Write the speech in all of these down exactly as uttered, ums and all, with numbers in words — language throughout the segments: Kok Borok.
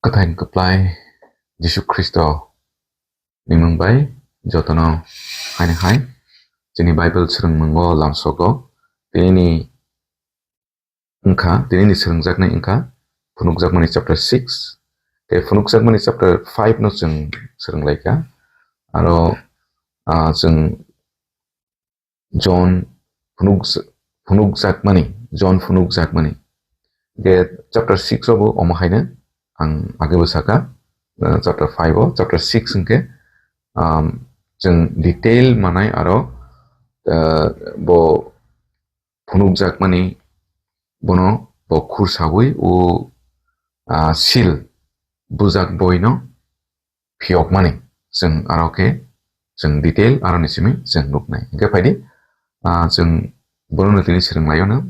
Kwthai kwplai Jisu Khristo ni mung bai jotono haino hai chini Bible swrwngmungo lamsogo. Tini ni wngkha, tini ni swrwngjaknai wngkha Phunukjakmani chapter six. Tei Phunukjakmani chapter five no chwng swrwnglaikha. Aro, ah, chwng John phunuk-, phunukjakmani, John phunukjakmani. Ge chapter six o bo omo haino ang age bo saka, ah, chapter five o, chapter six hwnkhe, um, chwng detail manai aro, ah, bo phunukjakmani bono bo khursawi o, ah, seal bujak boino phiyokmani chwng aro khe chwng detail aroni simi chwng nuknai. Hwnkhe phaidi, ah, chwng bono tini swrwnglaio no.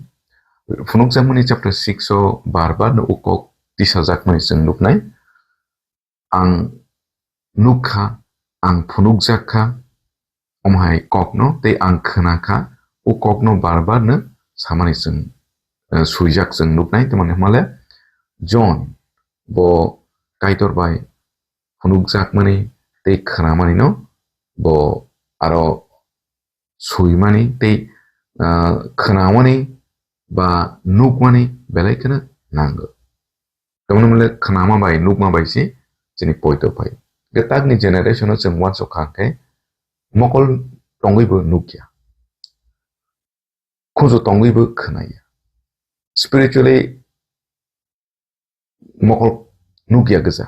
Phunukjakmani chapter six o bar bar no o kok tisajakmani chwng nuknai. Ang nukha, ang phunukjak kha, omo hai kokno tei ang khna kha, o kokno bar bar no samani chwng, eh, swijak chwng nuknai. Tamoni hwnmale John bo Kaitor bai phunukjakmani tei khnamanino bo aro swimani tei, ah, khnamani ba nukmani belai kheno nango. Tamoni hwnmale khnama bai nukma bai se chini poito phai. Hwnkhe takni generation o chwng uansuk kha hwnkhe mokol tongwi bo nukya. Khunju tongwi bo khnaya. Spiritually mokol nukya gwja.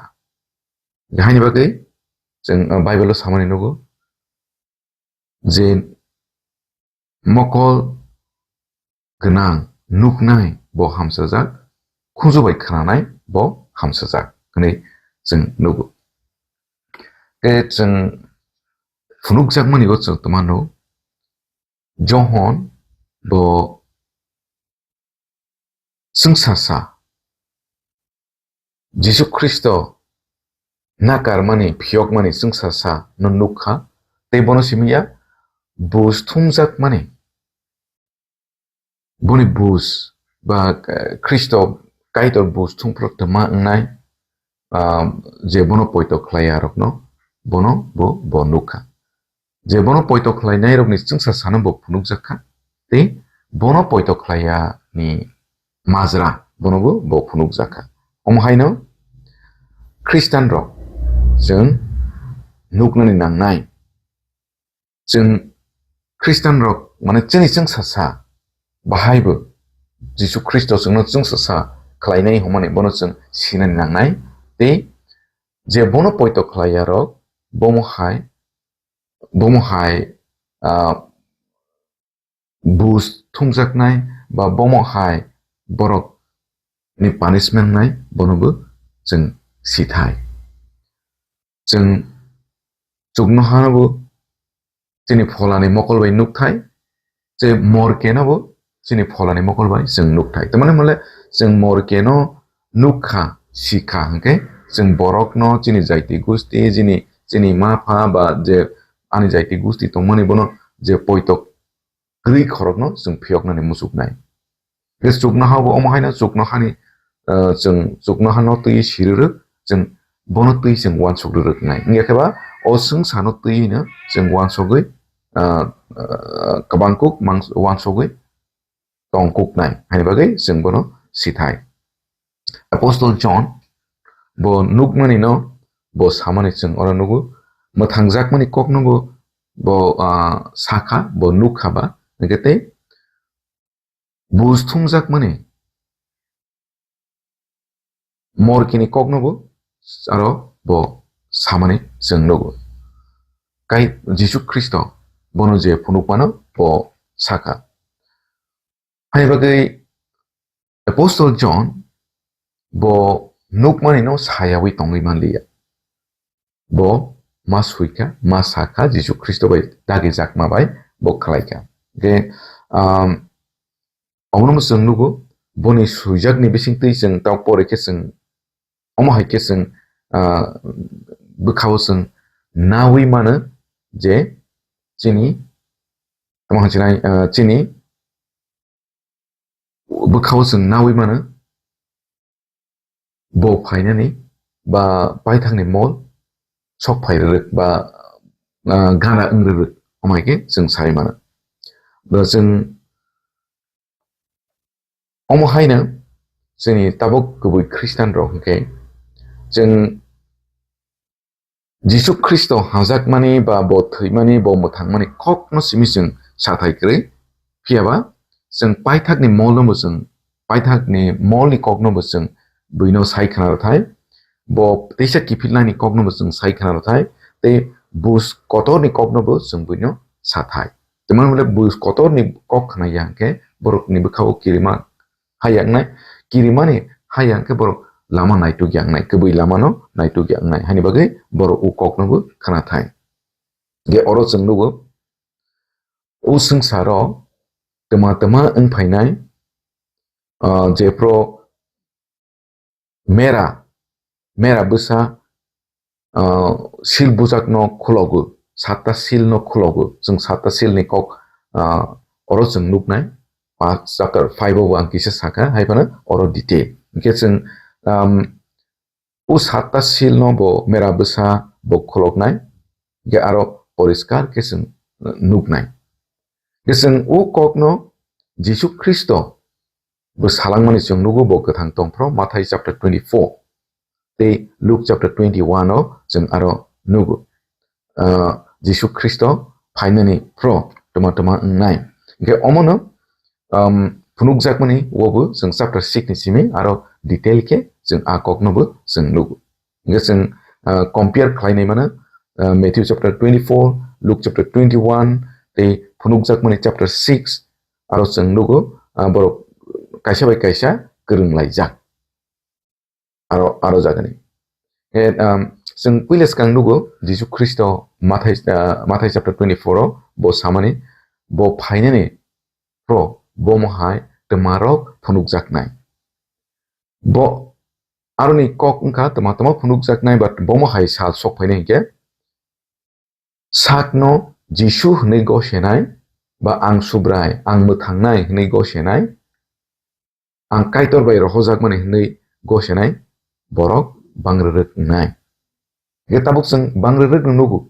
Haini bagwi chwng, uh, Bible o samani nugo je mokol gwnang nuknai bo hamsajak, khunju bai khnanai bo hamsajak hwnwi chwng nugo. Tei chwng phunukjakmani bo chwng twmano Johon bo chwngsasa Jisu Khristo nakarmani, phiyokmani chwngsasa no nukha, tei bono simi ya buj thumjakmani. Boni buj ba, eh, Khristo Kaitor buj thumphru twma wngnai, ah, je bono poito khlaiya rokno bono bo, bo nukha. Je bono poito khlainai rokni chwngsa sano bo phunukjak kha, tei bono poito khlaiya ni majra bono bo, bo phunukjak kha. Omo haino Khristian rok chwng nuknani nangnai. Chwng Khristian rok, mane, chini chwngsasa bahai bo Jisu Khristo chwngno chwngsasa khlainai hwnmani bono chwng sinani nangnai. Tei je bono poito khlaiya rok, bomo hai, bomo hai, ah, buj thumjaknai ba bomo hai borok ni punishment nai bono bo chwng sithai. Chwng chuknohano bo chini pholani mokol bai nukthai, je morkeno bo chini pholani mokol bai chwng nukthai. Tamani hwnle chwng morkeno nukha, sikha hwnkhe chwng borokno chini jaiti gusti, chini, chini ma pha ba je ani jaiti gusti tongmani bono je poito kwrwi khorokno chwng phiyoknani muchuknai. Tei chuknoha bo omo haino chuknohani, eh, chwng chuknohano twi siri rwk, chwng bono twi chwng uansuk rwrwk nai. Wngya khe ba o chwngsano twino chwng uansugwi, eh, eh, kwbang kuk mang-, uansugwi tong kuk nai. Haini bagwi chwng bono sithai. Apostle John bo nukmani no bo samani chwng oro nugo, mwthangjakmani kokno bo, bo, ah, sakha, bo nukha ba, hwnkhe tei buj thumjakmani morkini kokno bo aro bo samani chwng nugo. Kai Jisu Khristo bono je phunukmano bo sakha. Hai bagwi Apostle John bo nukmani no sayawi tongwi manliya. Bo ma suikha, ma sakha, Jisu Khristo bai dagijakma bai bo khlaikha. Hwnkhe, um, omono chwng nugo, boni suijakni bisingtwi chwng tao pore khe chwng, omo hai khe chwng, ah, bwkhao chwng nawi mano je chini, tamo hai chinai, ah, chini bwkhao chwng nawi mano, bo phainani ba paithakni mol sok phai rwrwk ba, ah, gana wng rwrwk, omo hai khe chwng sai mano. Bo chwng omo haino chwngni tabuk kubui Khristian rok hwnkhe chwng Jisu Khristo hamjakmani ba bo thwimani, bo mwthangmani kokno simi chwng sathai kwrwi. Phiyaba chwng paithakni molno bo chwng, paithakni molni kokno bo chwng buino sai khna rwthai. Bo teisa kiphilnaini kokno bo chwng sai khna rwthai. Tei bus kotorni kokno bo chwng buino sathai. Tamni hwnle bus kotorni kok khna ya hwnkhe borokni bwkhao kirima ha yaknai, kirimani ha ya hwnkhe borok lama naituk yaknai, kubui lamano naituk yaknai. Hani bagwi borok o kokno bo khna thai. Ge oro chwng nugo, o swngcharo twma twma wng phainai, ah, jephru mera, mera bwsa, ah, sil bujakno khulogo, satta silno khulogo. Chwng satta silni kok, ah, oro chwng nuknai. Pa-, chapter five o bo ang kisa sakha, hai phano oro detail. Hwnkhe chwng, um, o satta silno bo mera bwsa bo khuloknai, hwnkhe aro poriskar khe chwng nuknai. Hwnkhe chwng o kokno Jisu Khristo bo salangmani chwng nugo, bo kwthang tongphro Mathai chapter twenty-four tei Luke chapter twenty-one o chwng aro nugo. Ah, Jisu Khristo phainani phro tuma tuma wngnai. Hwnkhe omono, um, phunukjakmani wobo chwng chapter six ni simi aro detail khe chwng a kokno bo chwng nugo. Hwnkhe chwng, ah, compare khlainai mano, ah, Matthew chapter twenty-four, Luke chapter twenty-one, tei phunukjakmani chapter six, aro chwng nugo, ah, borok kaisa bai kaisa kwrwng laijak. Aro, aro jagani. He, um, chwng puila swkang nugo Jisu Khristo Mathai, ah, Mathai chapter twenty-four o bo samani, bo phainani phro bomo hai twmarok phunukjaknai. Bo aroni kok wngkha twma twma phunukjaknai, but bomo hai sal sok phainai hinkhe, sakno Jisu hwnwi gosenai, ba ang Subrai, ang mwthangnai hwnwi gosenai, ang Kaitor bai rohojakmani hwnwi gosenai borok bangrwrwk wngnai. Hwnkhe tabuk chwng bangrwrwkno nugo.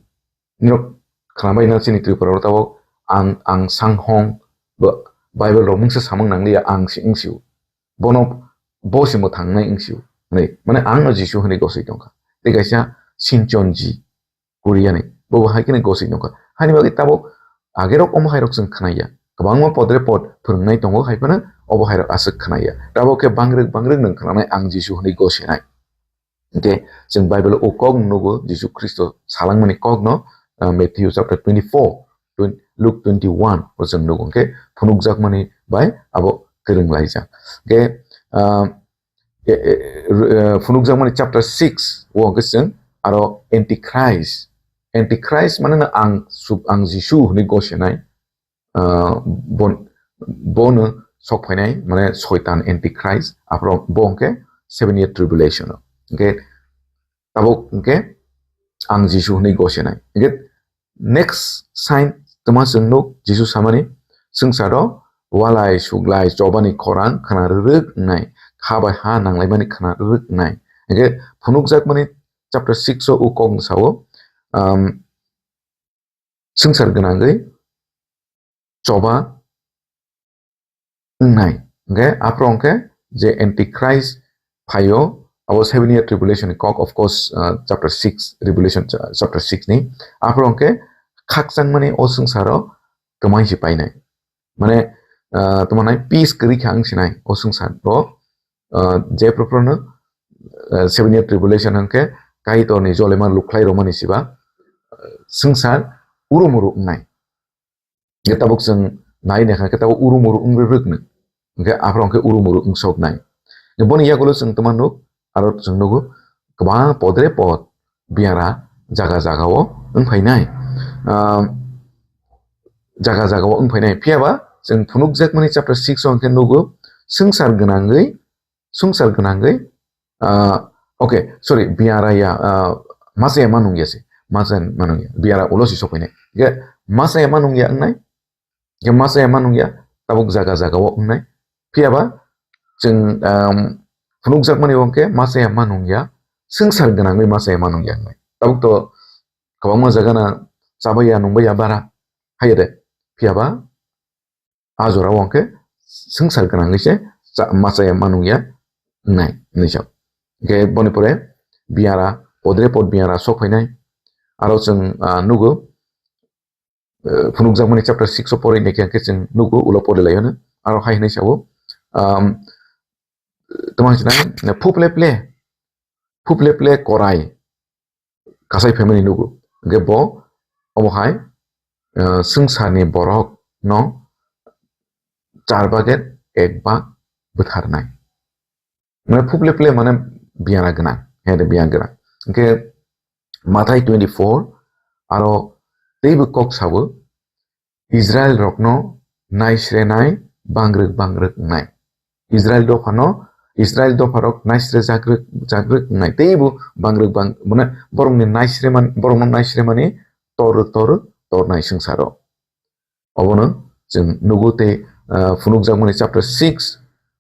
Norok khwnabaina chini Tripura o tabuk ang, ang sanghong, bo Bible rok mungsa samung nangliya, ang si wngsio. Bono bo si mwthangnai wngsio. Hwnwi, mane ang no Jisu hwnwi gosoi tongkha. Tei kaisa Sinchonji, Koreani, bo bo hai kheno gosoi nukha. Hani bagwi tabuk agerok omo hairok chwng khnaya. Kwbangma podre pod phwrwngnai tongo, hai phano obo hairok aswk khnaya. Tabuk khe bangrwk bangrwk nwng khnanai ang Jisu hwnwi gosinai. Hwnkhe chwng Bible o kok nugo, Jisu Khristo salangmani kokno, ah, Matthew chapter twenty-four, twen-, Luke twenty-one o chwng nugo. Hwnkhe phunukjakmani bai abo kwrwng laijak. Hwnkhe, ah, e, e, e, phunukjakmani chapter six o hwnkhe chwng aro Antichrist. Antichrist mane no ang sub-, ang Jisu hwnwi gosenai, ah, bon-, bono sok phainai, mane Soitan Antichrist, aphro bo hwnkhe seven year tribulation o. Hwnkhe tabuk hwnkhe ang Jisu hwnwi gosenai. Hwnkhe next sign twma chwng nuk, Jisu samani, swngcharo walai suglai chobani khorang khna rwrwk wngnai, ha bai ha nanglaimani khna rwrwk wngnai. Hwnkhe phunukjakmani chapter six o o kok sao, um, swngchar gwnangwi choba wngnai. Hwnkhe aphro hwnkhe je Antichrist phaio, abo seven year tribulation ni kok, of course, uh, chapter six, Revelation cha-, chapter six ni. Aphro hwnkhe khakchangmani o swngcharo kwmai se painai. Mane, uh, tamo nai peace kwrwi kha wng sinai o swngcharo, uh, je propro no, uh, seven year tribulation hwnkhe Kaitorni jolema lukhlai romani siba, uh, swngchar urumuru wngnai. Hwnkhe tabuk chwng nai naikha khe tabuk urumuru wng rwrwk no. Hwnkhe aphro hwnkhe urumuru wng sok nai. Boni yagulo chwng twma nuk, aro chwng nugo kwbang podre pod biara jaga jaga o wng phainai. Ah, jaga jaga o wng phainai. Phiyaba chwng phunukjakmani chapter six o hwnkhe nugo swngchar gwnangwi, swngchar gwnangwi, ah, okay, sorry, biara ya, ah, masa ya manung ya se, masa ya manung ya, biara ulo si sokphainai. Hwnkhe masa ya manung ya wngnai, hwnkhe masa ya manung ya, tabuk jaga jaga o wngnai. Phiyaba chwng, um, phunukjakmani hwnkhe masa ya manung ya, swngchar gwnangwi ma chaya ma nung ya wngnai. Tabuk to kwbangma jaga na chabaiya nungbaiya bara, haiya de, phiyaba a jora o hwnkhe swngchar gwnangwi se cha-, ma chaya ma nung ya wngnai hinwi sa. Hwnkhe boni pore biyara, podre pod biyara sok phainai. Aro chwng, ah, nugo, eh, phunukjakmani chapter six o pore naikhe hwnkhe chwng nugo ulo pore laio no. Aro hai hinwi sao, um, tamo hinwi sinai, phuple ple, phuple ple korai kasai phaimani nugo. Hwnkhe bo omo hai, eh, swngcharni borok no char baget ek bak bwtharnai. Mane phuple ple mane biyana gwnang, he de biyana gwnang. Hwnkhe Mathai twenty-four aro teibo kok sabo, Israel rokno naisrenai bangrwk bangrwk wngnai. Israel dophano, Israel dopharok naisre jagrwk jagrwk wngnai. Teibo bangrwk bang-, mane borokni naisreman-, borokno naisremani tor tor tornai swngcharo. Obono chwng nugo tei, ah, phunukjakmani chapter six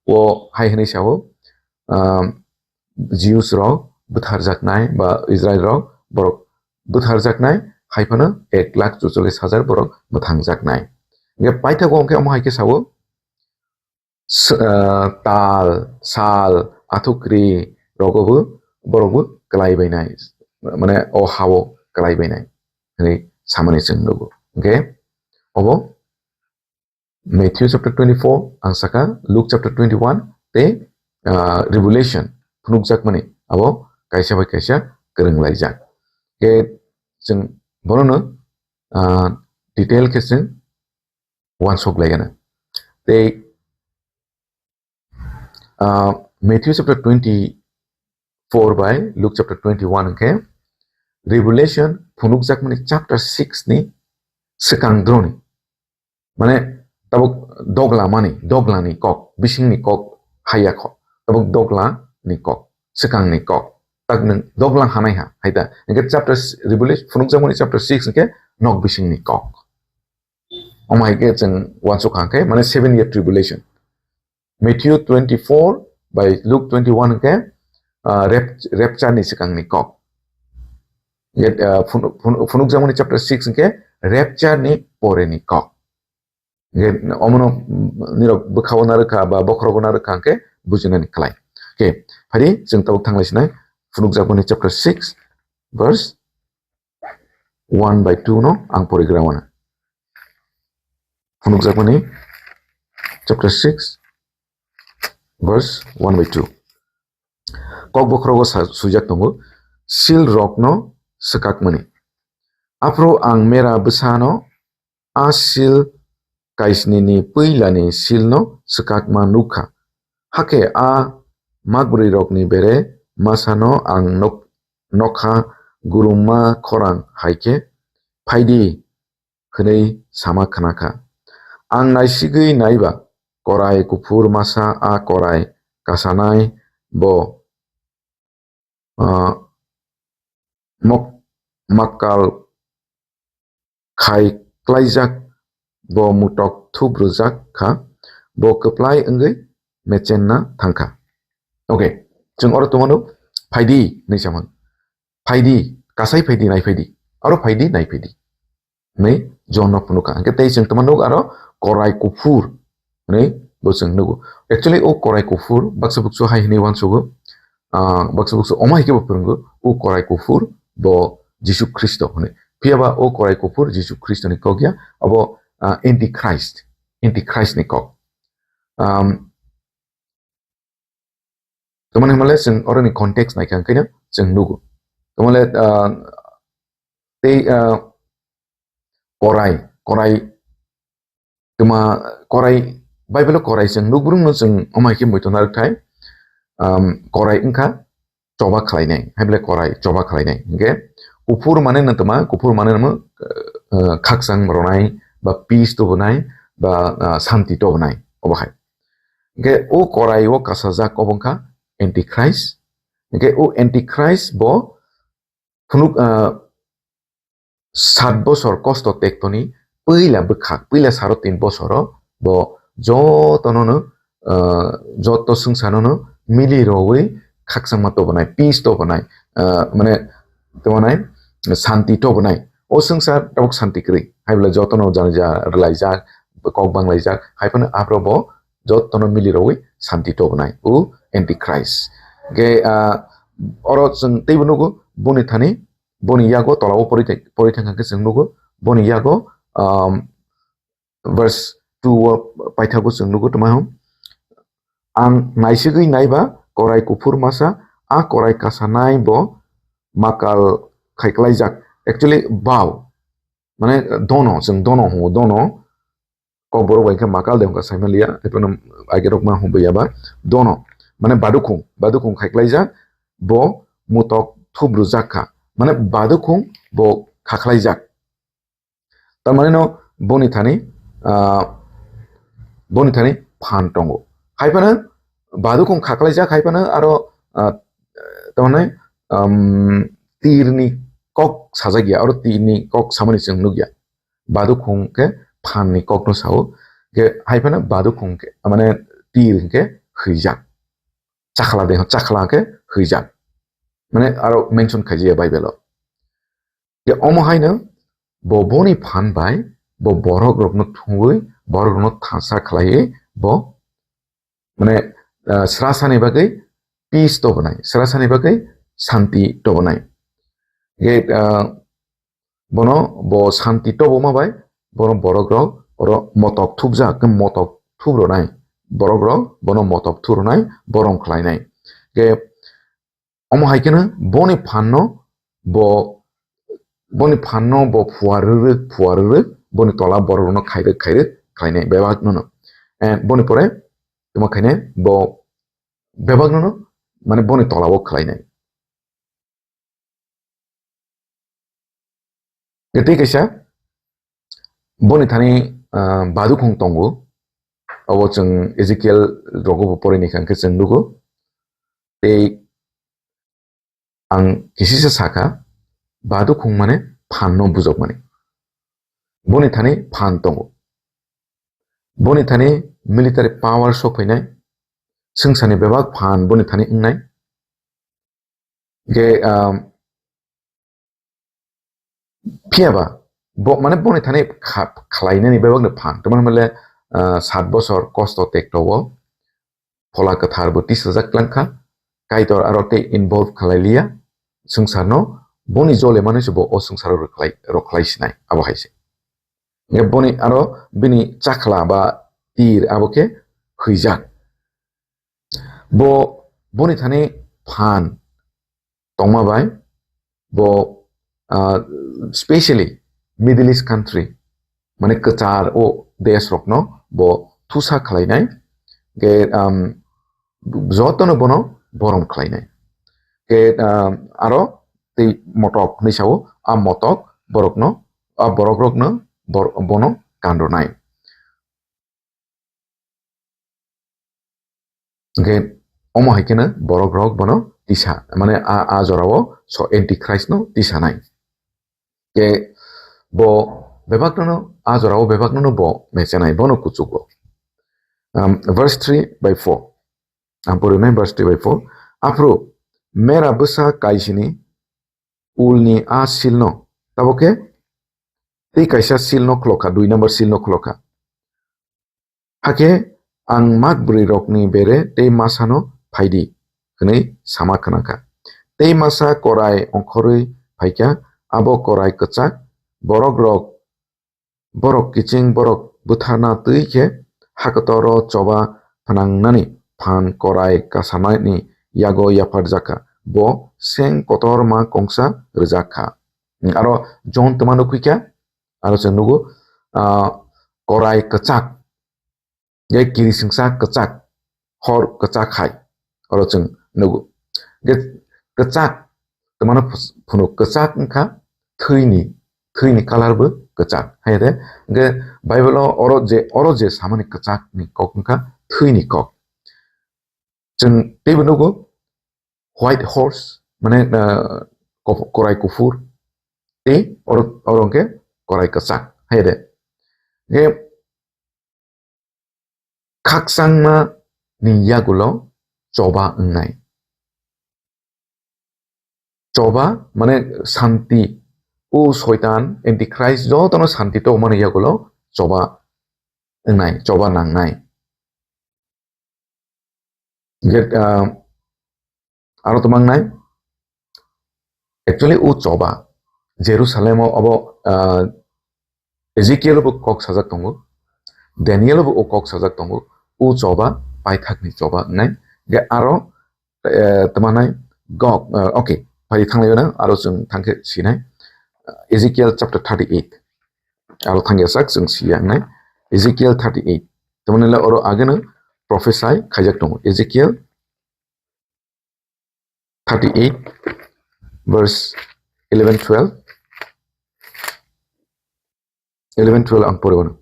o hai hwnwi sao, ah, Jews rok bwtharjaknai ba Israel rok borok bwtharjaknai, hai phano ek lakh chuchollis hajar borok mwthangjaknai. Hwnkhe paithago hwnkhe omo hai khe sao, s-, ah, tal, sal, athukri rogo bo borok bo kwlai bainai, mane o hao kwlai bainai hinwi samani chwng nugo. Hwnkhe obo Matthew chapter twenty-four, ang saka Luke chapter twenty-one, tei, ah, Revelation phunukjakmani abo kaisa bai kaisa kwrwng laijak. Hwnkhe chwng bonono, ah, detail khe chwng uansuk laigana. Tei, ah, Matthew chapter twenty-four bai Luke chapter twenty-one hwnkhe Revelation phunukjakmani chapter six ni swkang droni. Mane tabuk dogla mani, dogla ni kok, bising ni kok, haya kho. Tabuk dogla ni kok, swkang ni kok. Tak nwng dogla hanai ha, hai ta. Hwnkhe chapter s-, Revelation, phunukjakmani chapter six hwnkhe nok bising ni kok. Omo hai khe chwng uansuk kha khe, mane seven year tribulation. Matthew twenty-four bai Luke twenty-one hwnkhe, ah, rap-, rapture ni swkang ni kok. Hwnkhe, ah, phun-, phun-, phunukjakmani chapter six hwnkhe rapture ni pore ni kok. Hwnkhe omono, mm, nirok bwkhao narwkha ba bokhorogo narwkha hwnkhe bujinani khlai. Hwnkhe phari chwng tabuk thanglai sinai phunukjakmani chapter six verse one by two no ang porigra wana. Phunukjakmani chapter six verse one by two. Kok bokhorogo sa-, swijak tongo, sil rokno swkakmani. Aphuru ang mera bwsano a sil kaisnini puilani silno swkakma nukha. Hakhe a makbwrwirokni bere masano ang nok-, nokha gurumma khorang hai khe, "Phaidi," hwnwi sama khnakha. Ang naisigwi naiba korai kuphur masa a korai kasanai bo, ah, mok-, makkal khai klaijak, bo mutok thup rwjak kha, bo kwplai wngwi mechenna thangkha. Okay, chwng oro tongmano phaidi hinwi samani. Phaidi, kasai phaidi, nai phaidi. Aro phaidi, nai phaidi. Hinwi John no phunukha. Hwnkhe tei chwng tongma nuk aro korai kuphur hinwi bo chwng nugo. Actually, o korai kuphur baksa buksu hai hinwi uansugo. Ah, baksa buksu omo hai khe bo phwrwngo, o korai kuphur bo Jisu Khristo hinwi. Phiya ba o korai kuphur Jisu Khristo ni kok ya, abo, ah, Antichrist, Antichrist ni kok. Um, Tamani hwnmale chwng oroni context naikha hwnkhe no chwng nugo. Tamale, ah, tei, ah, korai, korai, tuma korai, Bible o korai chwng nukbrwng no chwng omo hai khe muitu narwkthai, um, korai wngkha choba khlainai, hai bwle korai choba khlainai. Hwnkhe kuphur mane no tuma, kuphur mane no, uh, khakchang rwnai, ba peace tubunai, ba, uh, santi tubunai, obo hai. Hwnkhe o korai o kasajak obo wngkha Antichrist. Hwnkhe o Antichrist bo phunuk, ah, sat bosor kosto tektoni puila bwkhak, puila saro tin bosoro bo jotono no, ah, joto swngchar no no mili rogwi khakchangma tobonai, peace tobonai, ah, mane tobonai, santi tobonai. O swngchar tabuk santi kwrwi. Hai bwlai jotono jani ja rwlaijak, kok banglaijak, hai phano aphro bo jotono mili rogwi santi tobonai. O Antichrist. Ge, ah, oro chwng teibo nugo boni thani, boni yago tolao pori thai-, pori thangkha khe chwng nugo boni yago, um, verse two o paithago chwng nugo tongmai hwn. Ang naisigwi naiba korai kuphur masa, a korai kasanai bo makal khaiklaijak. Actually, bau, mane dono, chwng dono hwngo, dono. Kokborok bai khe makal de hwnka saimaliya, tei phano agerok ma hwnbaiyaba dono. Mane badukhung, badukhung khaiklaijak, bo mutok thup rwjak kha. Mane badukhung bo khakhlaijak. Tamani no boni thani, ah, boni thani phan tongo. Hai phano badukhung khakhlaijak, hai phano aro, ah, tamani, um, tirni kok sajak ya, aro tirni kok samani chwng nukya. Badukhung khe phan ni kok no sao, khe hai phano badukhung khe, mane tir khe hwijak. Chakhla de, chakhla khe hwijak. Mane aro mention khaijaya Bible o. Khe omo haino bo boni phan bai bo borok rokno thungwi, borok rokno thansa khlaiwi bo, mane, ah, srasani bagwi peace tobonai, srasani bagwi santi tobonai. Khe, ah, bono bo santi toboma bai bono borok rok oro motok thupjak, khe motok thupronai borok rok bono motok thupronai, borom khlainai. Khe omo hai kheno boni phanno bo, boni phanno bo phuar rwrwk, phuar rwrwk, boni tola borok rokno khairwk, khairwk khlainai bebak nono. Eh, boni pore tamo khainai bo bebak nono, mane boni tola o khlainai. Tei kaisa boni thani, ah, badukhung tongo, abo chwng Ezekiel rogo bo porini kha, hwnkhe chwng nugo. Tei ang kisisa sakha, badukhung mane phan no bujokmani. Boni thani phan tongo. Boni thani military power sok phainai, swngcharni bebak phan boni thani wngnai. Hwnkhe, um, phiyaba bo, mane boni thani kha-, khlainani bebakni phan. Tamani hwnle, ah, sat bosor kosto tekto o Phola Kwthar bo tisajak langkha. Kaitor aro tei involve khlai liya swngcharno, boni jole manwi se bo o swngcharo rwkhlai, rwkhlai sinai, abo hai se. Hwnkhe boni aro bini chakhla ba tir abo khe hwijak. Bo boni thani phan tongma bai bo, ah, specially Middle East country, mane kwchar o desh rokno bo thusa khlainai, hwnkhe, um, jotono bono borom khlainai. Hwnkhe, um, aro tei motok hinwi sao, a motok borokno, a borok rokno bor-, bono kandonai. Hwnkhe omo hai kheno borok rok bono tisa, mane a, a jorao so Antichrist no tisanai. Hwnkhe bo bebak nono, a jorao bebak nono bo mechenai, bono kuchugo. Um, verse three by four. Ang pori nai verse three by four. Aphuru mera bwsa kaisini ulni a silno, tabok khe tei kaisa silno khulokha, dui number silno khulokha. Hakhe ang mak bwrwi rokni bere tei masano phaidi hwnwi sama khwnakha. Tei masa korai ongkhorwi phaikha, abo korai kwchak, borok rok, borok kiching borok bwtharna twi khe hakotoro choba phnangnani phan korai kasanani yago yapharjakha, bo seng kotorma kongsa rwjakha. Aro John twma nukwi kha, aro chwng nugo, ah, korai kwchak, je kirisingsa kwchak, hor kwchak hai, oro chwng nugo. Je kwchak, twmano phunuk kwchak wngkha, thwini, thwini colour bo kwchak. Hai de, je Bible o oro je, oro je samani kwchak ni kok wngkha thwini kok. Chwng teibo nugo, white horse, mane, ah, kof-, korai kuphur, tei oro, oro hwnkhe korai kwchak, hai de. Hwnkhe khakchangma ni yagulo choba wngnai. choba, mane santi. O soitan, antichrist, jotono santi to mani yagulo choba wngnai, choba nangnai. Get, ah, aro to mangnai. Actually, o choba Jerusalem o abo, ah, Ezekiel bo kok sajak tongo, Daniel bo o kok sajak tongo. O choba paithakni choba wngnai. Ge aro, eh, tama nai Gog, eh, okay, phai thanglai na aro chwng thangkhe sinai. Ezekiel chapter thirty-eight. Aro thangya sak chwng siya wngnai. Ezekiel thirty-eight. Tamani le oro ageno prophesy khaijak tongo. Ezekiel thirty-eight, verse eleven, twelve. Eleven, twelve ang pore wano.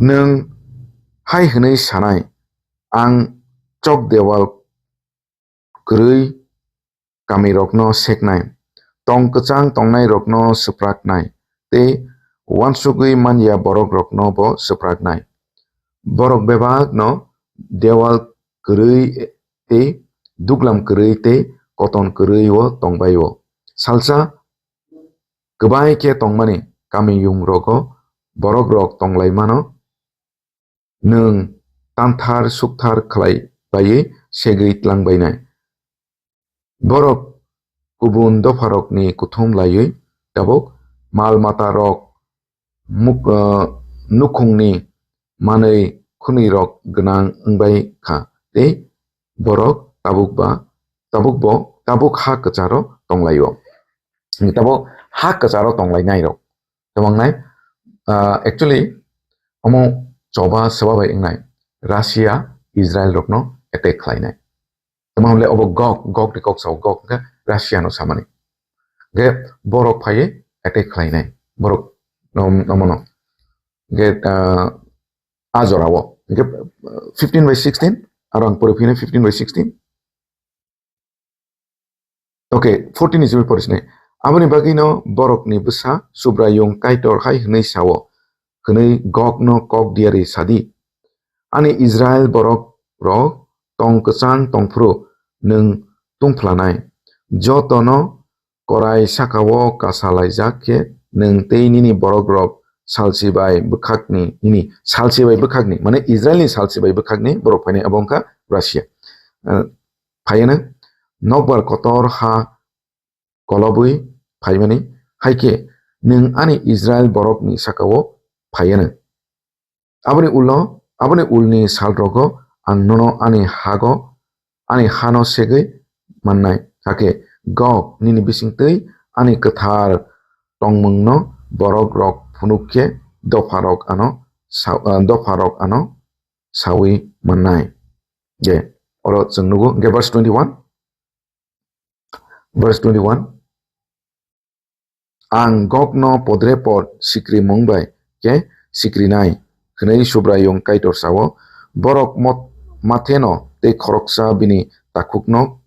Nwng hai hwnwi sanai, "Ang chok dewal kwrwi kamirokno seknai, tong kwchang tongnairokno swpraknai, tei uansugwi manya borokrokno bo swpraknai. Borok bebakno dewal kwrwi tei duglam kwrwi tei koton kwrwi-o tongbai-o. Salsa kwbai khe tongmani kamiyungrogo borokrok tonglaimano nwng tanthar sukthar khlai baiwi segwi tlangbainai. Borok kubun dopharokni kuthum laiwi tabuk mal matarok muk-, ah, nukhungni manwi khwnwirok gwnang wngbai kha, tei borok tabuk ba, tabuk bo, tabuk ha kwcharo tonglaio." Tabuk ha kwcharo tonglainairok. Tei mangnai, ah, actually, omo choba swba bai wngnai Russia Israel rokno attack khlainai. Tamo hwnle obo Gog, Gog ni kok sao, Gog hwnkhe Russia no samani. Ge borok phaiwi attack khlainai. Borok, um, omono. Ge, ah, a jorao. Ge, ah, fifteen by sixteen, aro ang pore phino fifteen by sixteen. Okay, fourteen ni simi porisne. Aboni bagwino borokni bwsa Subraiyung Kaitor hai hwnwi sao, hwnwi Gogno kok diari sadi, "Ani Israel borokrok tong kwchang tongphuru nwng tungphlanai. Jotono korai sakao kasa laijak khe nwng tei nini borokrok salsi bai bwkhakni," nini salsi bai bwkhakni, mane Israelni salsi bai bwkhakni borok phainai, abo wngkha Russia. Ah, phaiano nokbar kotor ha kolobwi phaimani, hai khe nwng ani Israel borokni sakao phaiano. Aboni ulo, aboni ulni salrogo ang nono ani hago, ani hano segwi mannai, hakhe Gog nini bisingtwi ani kwthar tongmungno borokrok phunuk khe dopharok ano sa-, ah, dopharok ano saui mannai. Je, oro chwng nugo, hwnkhe verse twenty-one. Verse twenty-one, "Ang Gogno podrepot sikrimung bai khe sikrinai," hwnwi Subraiyung Kaitor sao, "Borok mot-, matheno tei khoroksa bini takhukno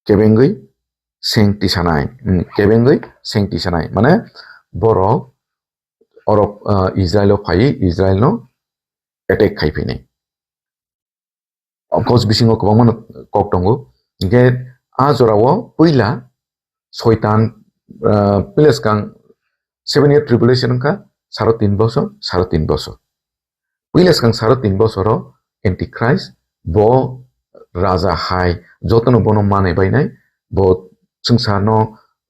kebengwi seng tisanai." Hmm, kebengwi seng tisanai. Mane borok orok, ah, Israel o phaiwi Israel no attack khai phinai. O kos bisingo kwbangma no kok tongo. Hingke a jorao puila Soitan, ah, puila swkang seven year tribulation wngkha, saro tin bosor, saro tin bosor. Puila swkang saro tin bosoro Antichrist, bo raja hai, jotono bono manwi bainai, bo swngcharno,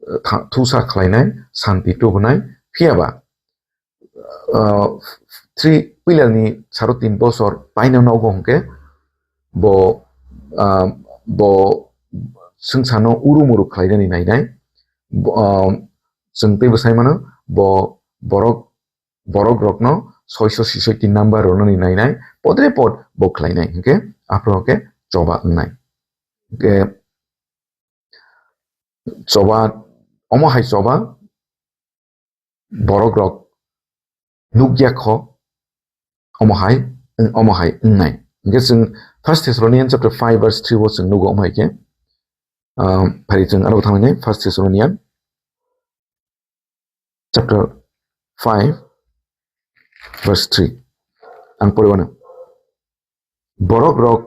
ah, tha-, thusa khlainai, santi tubunai, phiyaba ah, three puilani saro tin bosor paina nogo hwnkhe bo, ah, bo swngcharno uru muru khlainani nainai. Bo, ah, chwng teibo sai mano, bo borok, borok rokno soiso sisoi tin number rwnani nainai, podre pod bo khlainai hwnkhe aphuru hwnkhe choba wngnai. Hwnkhe choba, omo hai choba, borok rok nukya kho, omo hai, omo hai wngnai. Hingke chwng First Thessalonians chapter five verse three o chwng nugo omo hai khe, ah, phari chwng aro thangni First Thessalonians chapter five verse three. Ang poriwano. Borok rok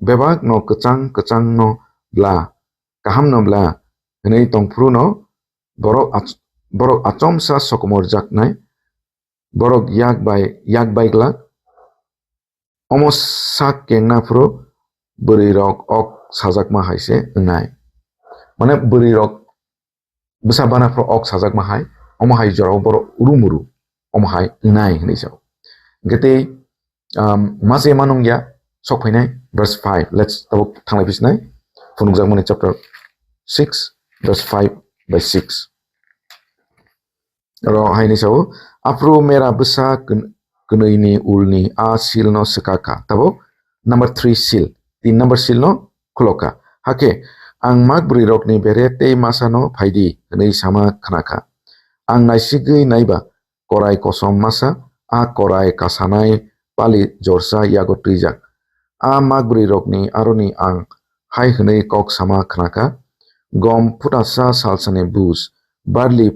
bebakno kwchang kwchangno bla, kahamno bla hwnwi tongphruno borok ach-, borok achomsa sokomorjaknai, borok yak bai, yak bai glak. Omo sak kengna phuru bwrwirok ok sajakma hai se wngnai. Mane bwrwirok bwsa bana phuru ok sajakma hai, omo hai jorao borok urumuru, omo hai wngnai hwnwi sao. Hwnkhe tei, um, mase manung ya sok phainai verse five. Let's tabuk thanglai bisinai phunukjakmani chapter six, verse five by six. Oro haini sao, aphuru mera bwsa kwn-, kwnwini ulni a silno swkakha. Tabuk number three seal, tin number silno khulokha. Hakhe ang mak bwrwirokni bere tei masano phaidi hwnwi sama khnakha. Ang naisigwi naiba korai kosom masa, a korai kasanai pali jorsa yago twijak. A mak bwrwirokni aroni ang hai hwnwi kok sama khnakha, gom phutasa salsani bus, barli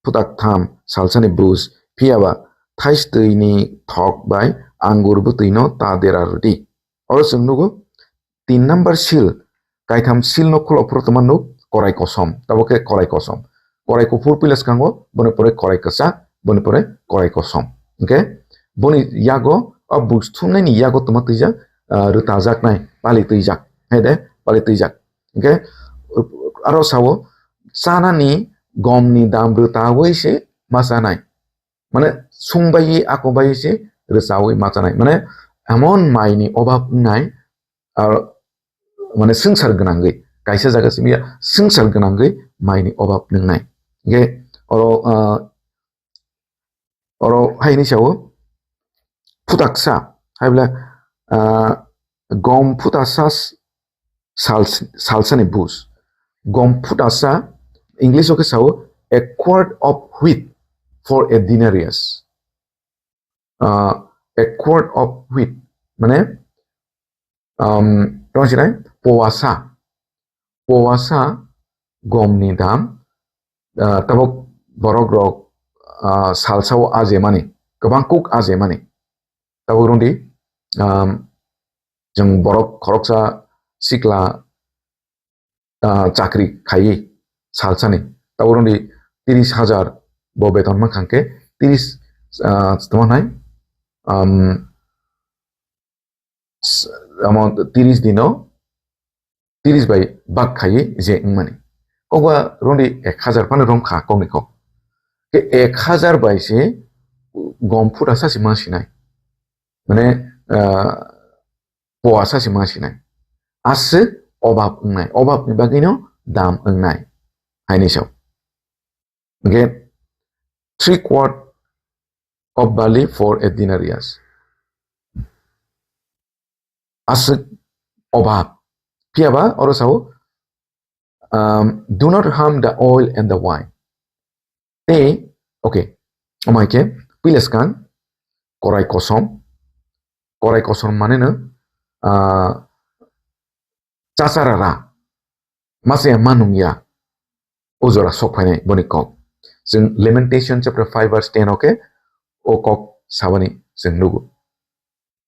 phutaktham salsani bus, phiyaba thaistwini thok bai angur bwtwino ta dera rwdi. Oro chwng nugo, tin number seal, kaitham seal no khulok phuru tongma nuk korai kosom, tabo khe korai kosom. Korai kuphur puila swkango, boni pore korai kwchak, boni pore korai kosom. Hwnkhe boni yago, o bus thumnaini yago tongma twijak, ah, rwtajaknai, pali twijak. Hai de, pali twijak. Hwnkhe aro sao, chanani gomni dam rwtawi se ma chanai. Mane sung bai, ako bai se rwchawi ma chanai. Mane emon maini obab wngnai, ah, mane swngchar gwnangwi. Kaisa jaga simi ya swngchar gwnangwi maini obab wngnai. Hwnkhe oro, ah, oro haini sao, phutaksa, hai bole, ah, gom phutasa s-, sal-, salsani bus. Gom phutasa, English o khe sao, a quart of wheat for a denarius. Ah, a quart of wheat, mane, um, tong sinai, powasa, powasa gomni dam, ah, tabuk borok rok, ah, salsao ajemani, kwbang kuk ajemani. Tabuk rwngdi, um, chwng borok khoroksa sikla, ah, chakri khaiwi salsani. Tabuk rwngdi tiris hajar bo beton mankha hwnkhe tiris, ah, tamo hnai, um, s-, amo tiris dino tiris bai bak khaiwi je wngmani. Kokba rwngdi ek hajar phano romkha kokni kok. Khe ek hajar bai se gom phutasa se ma sinai. Mane, ah, powasa se ma sinai. Aswk obab wngnai. Obabni bagwino dam wngnai. Haini sao. Hwnkhe three quart of barley for a denarius. Aswk obab. Phiyaba oro sao, um, do not harm the oil and the wine. Tei, okay, omo hai khe puila swkang korai kosom, korai kosom mane no, ah, chachara ra, masa ya manung ya, o jora sok phainai boni kok. Chwng Lamentation chapter five verse ten o khe o kok sabani chwng nugo.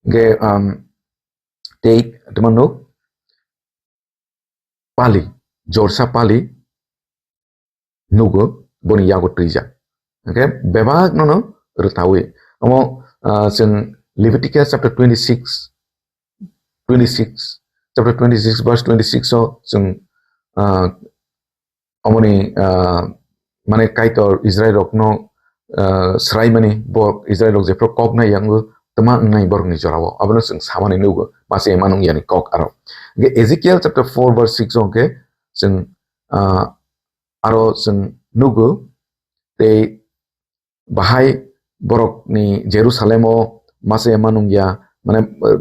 Hwnkhe, um, tei tamo nuk, pali, jorsa pali nugo, boni yago twijak. Hwnkhe bebak nono rwtawi. Omo, ah, chwng Leviticus chapter twenty-six, twenty-six, chapter twenty-six, verse twenty-six o chwng, ah, omoni, ah, mane Kaitor Israel rokno, ah, swraimani, bo Israel rok jephru kok nai yango twma wngnai borokni jorao, abono chwng samani nugo, masa ya manung yani kok aro. Hwnkhe Ezekiel chapter four verse six o hwnkhe chwng, ah, aro chwng nugo, tei bahai borokni Jerusalem o masa ya manung ya, mane, eh,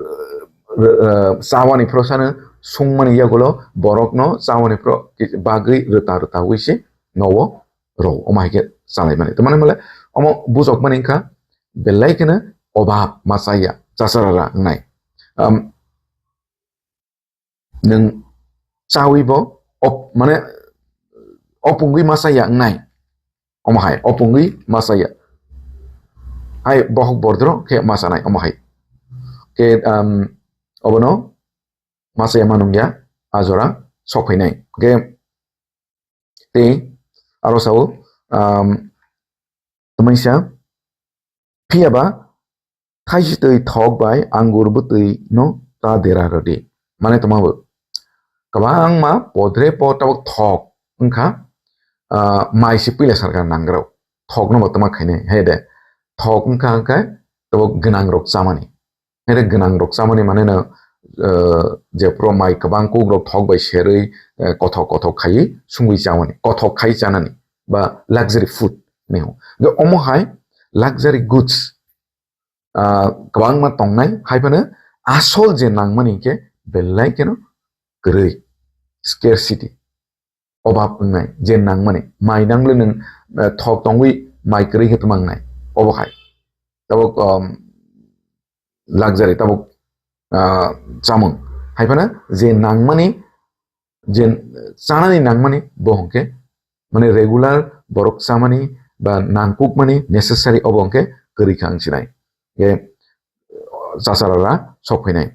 eh, chawani phro sano sungmani yagulo borokno chawani phro bagwi rwta rwta wi se nowo rw, omo hai khe chalaimani. Tamani male omo bujokmani wngkha belai kheno obab masa ya chasarara wngnai. Am, nwng chawi bo op-, mane opungwi masa ya wngnai. Omo hai opungwi masa ya. Hai bohok bordro khe masa nai omo hai. Khe, um, obono masa ya manung ya, a jora sok phainai. Hwnkhe tei aro sao, um, tamaisa, phiya ba thaisitwi thok bai angur bwtwi no ta dera rwdi. Mane tongma bo kwbangma podre po tabok thok wngkha, ah, mai se puila sarkar nangrok. Thok no bo tama khainai, hai de. Thok wngkha hwnkhe tabok gwnang rok chamani. Hai de gwnang rok chamani mane no, ah, je pro mai kwbang kuk rok thok bai serwi, eh, kothok kothok khaiwi sungwi chamani. Kothok khai chanani. Ba luxury food ni ho. Ge omo hai luxury goods, ah, kwbangma tongnai, hai phano asol je nangmani khe belai kheno kwrwi, scarcity, obab wngnai, je nangmani, mai nangble nwng, eh, thok tongwi mai kwrwi khe twma wngnai, obo hai. Tabok, um, luxury, tabok, ah, chamung, hai phano je nangmani, je chanani nangmani bo hwnkhe, mane regular borok chamani ba nangkukmani necessary obo hwnkhe kwrwi kha wng sinai. Ge chasarara sok phainai.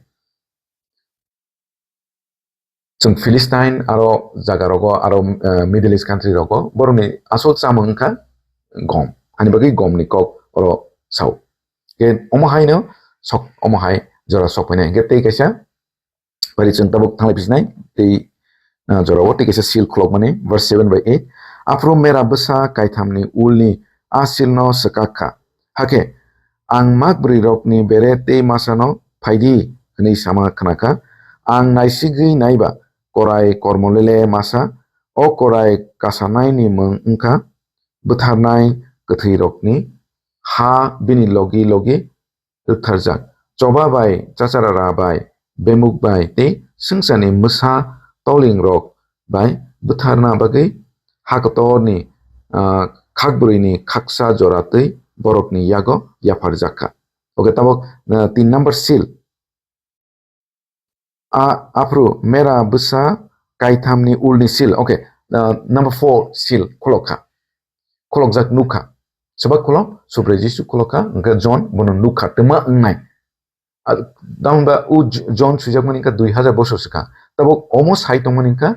Chwng Philistine aro jaga rogo aro, eh, Middle East country rogo borokni asol chamung wngkha gom. Ani bagwi gomni kok oro sao. Ge omo haino sok, omo hai jora sok phainai. Ge tei kaisa Bari chwng tabuk thanglai bisinai tei, ah, jorao tei kaisa seal khulokmani, verse seven by eight. Aphuru mera bwsa kaithamni ulni a sealno swkak kha. Hakhe ang mak bwrwirokni bere tei masano phaidi hwnwi sama khnakha. Ang naisigwi naiba korai kormolele masa, o korai kasanaini mwng wngkha bwtharnai kwthwirokni ha bini logi logi rwktharjak. Choba bai, chacharara bai, bemuk bai tei swngcharni mwsa tolingrok bai bwtharna bagwi hakotorni, ah, khakbwrwini khaksa jora twi borokni yago yapharjak kha. Okay, tabuk, ah, tin number seal. A, aphuru mera bwsa kaithamni ulni seal. Okay, ah, number four seal khulok kha. Khulokjak nukha. Soba khulok, Subrai Jisu khulok kha, hwnkhe John bono nukha, twma wngnai. Ah, tamni ba u J-, John swijakmani wngkha dui hajar bosor swkang. Tabuk omo sai tongmani wngkha,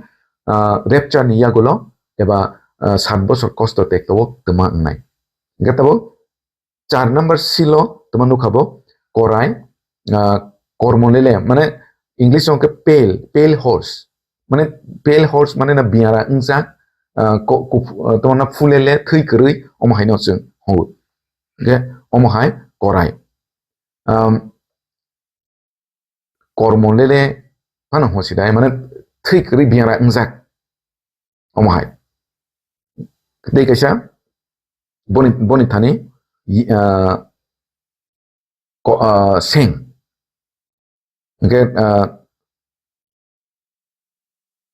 ah, rapture ni yagulo eba, ah, sat bosor kosto tekto o twma wngnai. Hwnkhe tabuk char number seal o toma nukha bo korai, ah, kormo lele, mane English o hwnkhe pale, pale horse. Mane pale horse mane na biyara wngjak, ah, ko-, kup-, ah, toma na phulele thwi kwrwi omo haino chwng hwngo. Hwnkhe omo hai korai. Um, kormo lele phano hosidai, mane thwi kwrwi biyara wngjak. Omo hai. Tei kaisa boni, boni thani, ah, ko-, ah, seng. Hwnkhe, ah,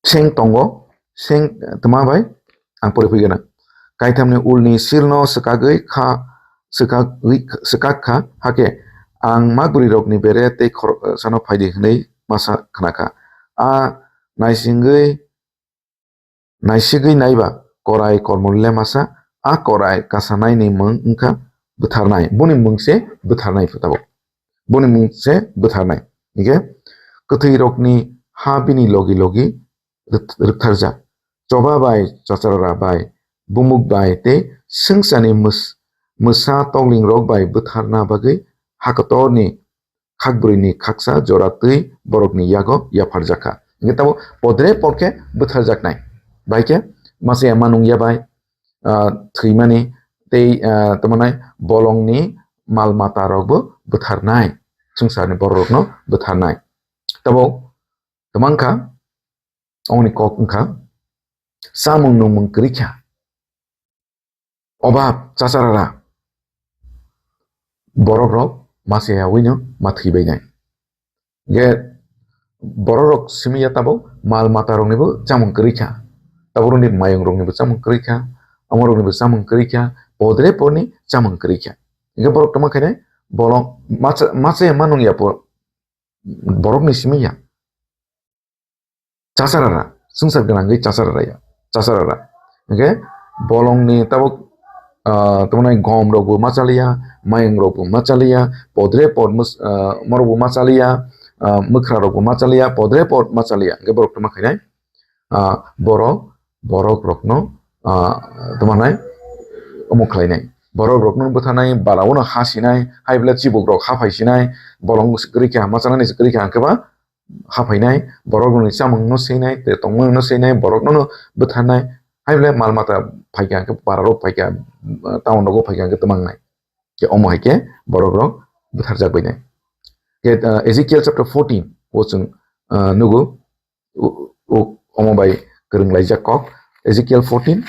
seng tongo, seng twma bai ang pori phui gana. Kaithamni ulni sealno swkagwi kha, swkagwi, swkak kha, hakhe ang mak bwrwirokni bere tei khor-, sano phaidi hwnwi masa khnakha. A naisingwi Naisigwi naiba korai kormolele masa, a korai kasanaini mwng wngkha bwtharnai. Boni mwng se bwtharnai phutabok. Boni mwng se bwtharnai. Hingkhe kwthwirokni ha bini logi logi rwk-, rwktharjak. Choba bai, chacharara bai, bumuk bai tei swngcharni mwsa toklingrok bai bwtharna bagwi hakotorni khakbrwini khaksa jora twi borokni yago yapharjak kha. Hingkhe tabuk podre pod khe bwtharjaknai. Bai khe masa ya manung ya bai, ah, thwimani tei, ah, tamo nai bolongni mal mata rokbo bwtharnai. Swngcharni bororokno bwtharnai. Tabuk tamo wngkha, ongni kok wngkha, chamung nungmung kwrwi kha. Obab, chacharara. Borok rok masa yawi no ma thwi bai nai. Ge borok rok simi ya tabuk mal mata rok nibo chamung kwrwi kha. Tabuk rok ni mayung rok nibo chamung kwrwi kha. Amo rok nibo chamung kwrwi kha. Podre porni chamung kwrwi kha. Ge borok tamo khainai bolong masa, masa ya manung ya por-, borok ni simi ya. Chacharara, swngchar gwnangwi chacharara ya, chacharara. Hingkhe bolongni tabuk, ah, tamo nai gom rokbo ma chaliya, mayung rokbo ma chaliya, podre pod mus-, ah, morokbo ma chaliya, ah, mwkra rok bo ma chaliya, podre pod ma chaliya, hwnkhe borok tamo khainai, ah, borok, borok rokno, ah, tamo nai, omo khlainai. Borok rokno bwtharnai, balaono ha sinai, hai bwle chibuk rok ha phai sinai, bolong kwrwi kha, ma chanani kwrwi kha, hwnkhe ba ha phainai, borok rokni chamung no sinai, tei tongmung no sinai, borok no bwtharnai, hai bwle mal mata phaikha, hwnkhe para rok phaikha, town rogo phaikha, hwnkhe twmangnai. Khe omo hai khe borok rok bwtharjak bainai. Khe, ah, Ezekiel chapter fourteen o chwng, ah, nugo, u-, u-, omo bai kwrwng laijak kok. Ezekiel fourteen,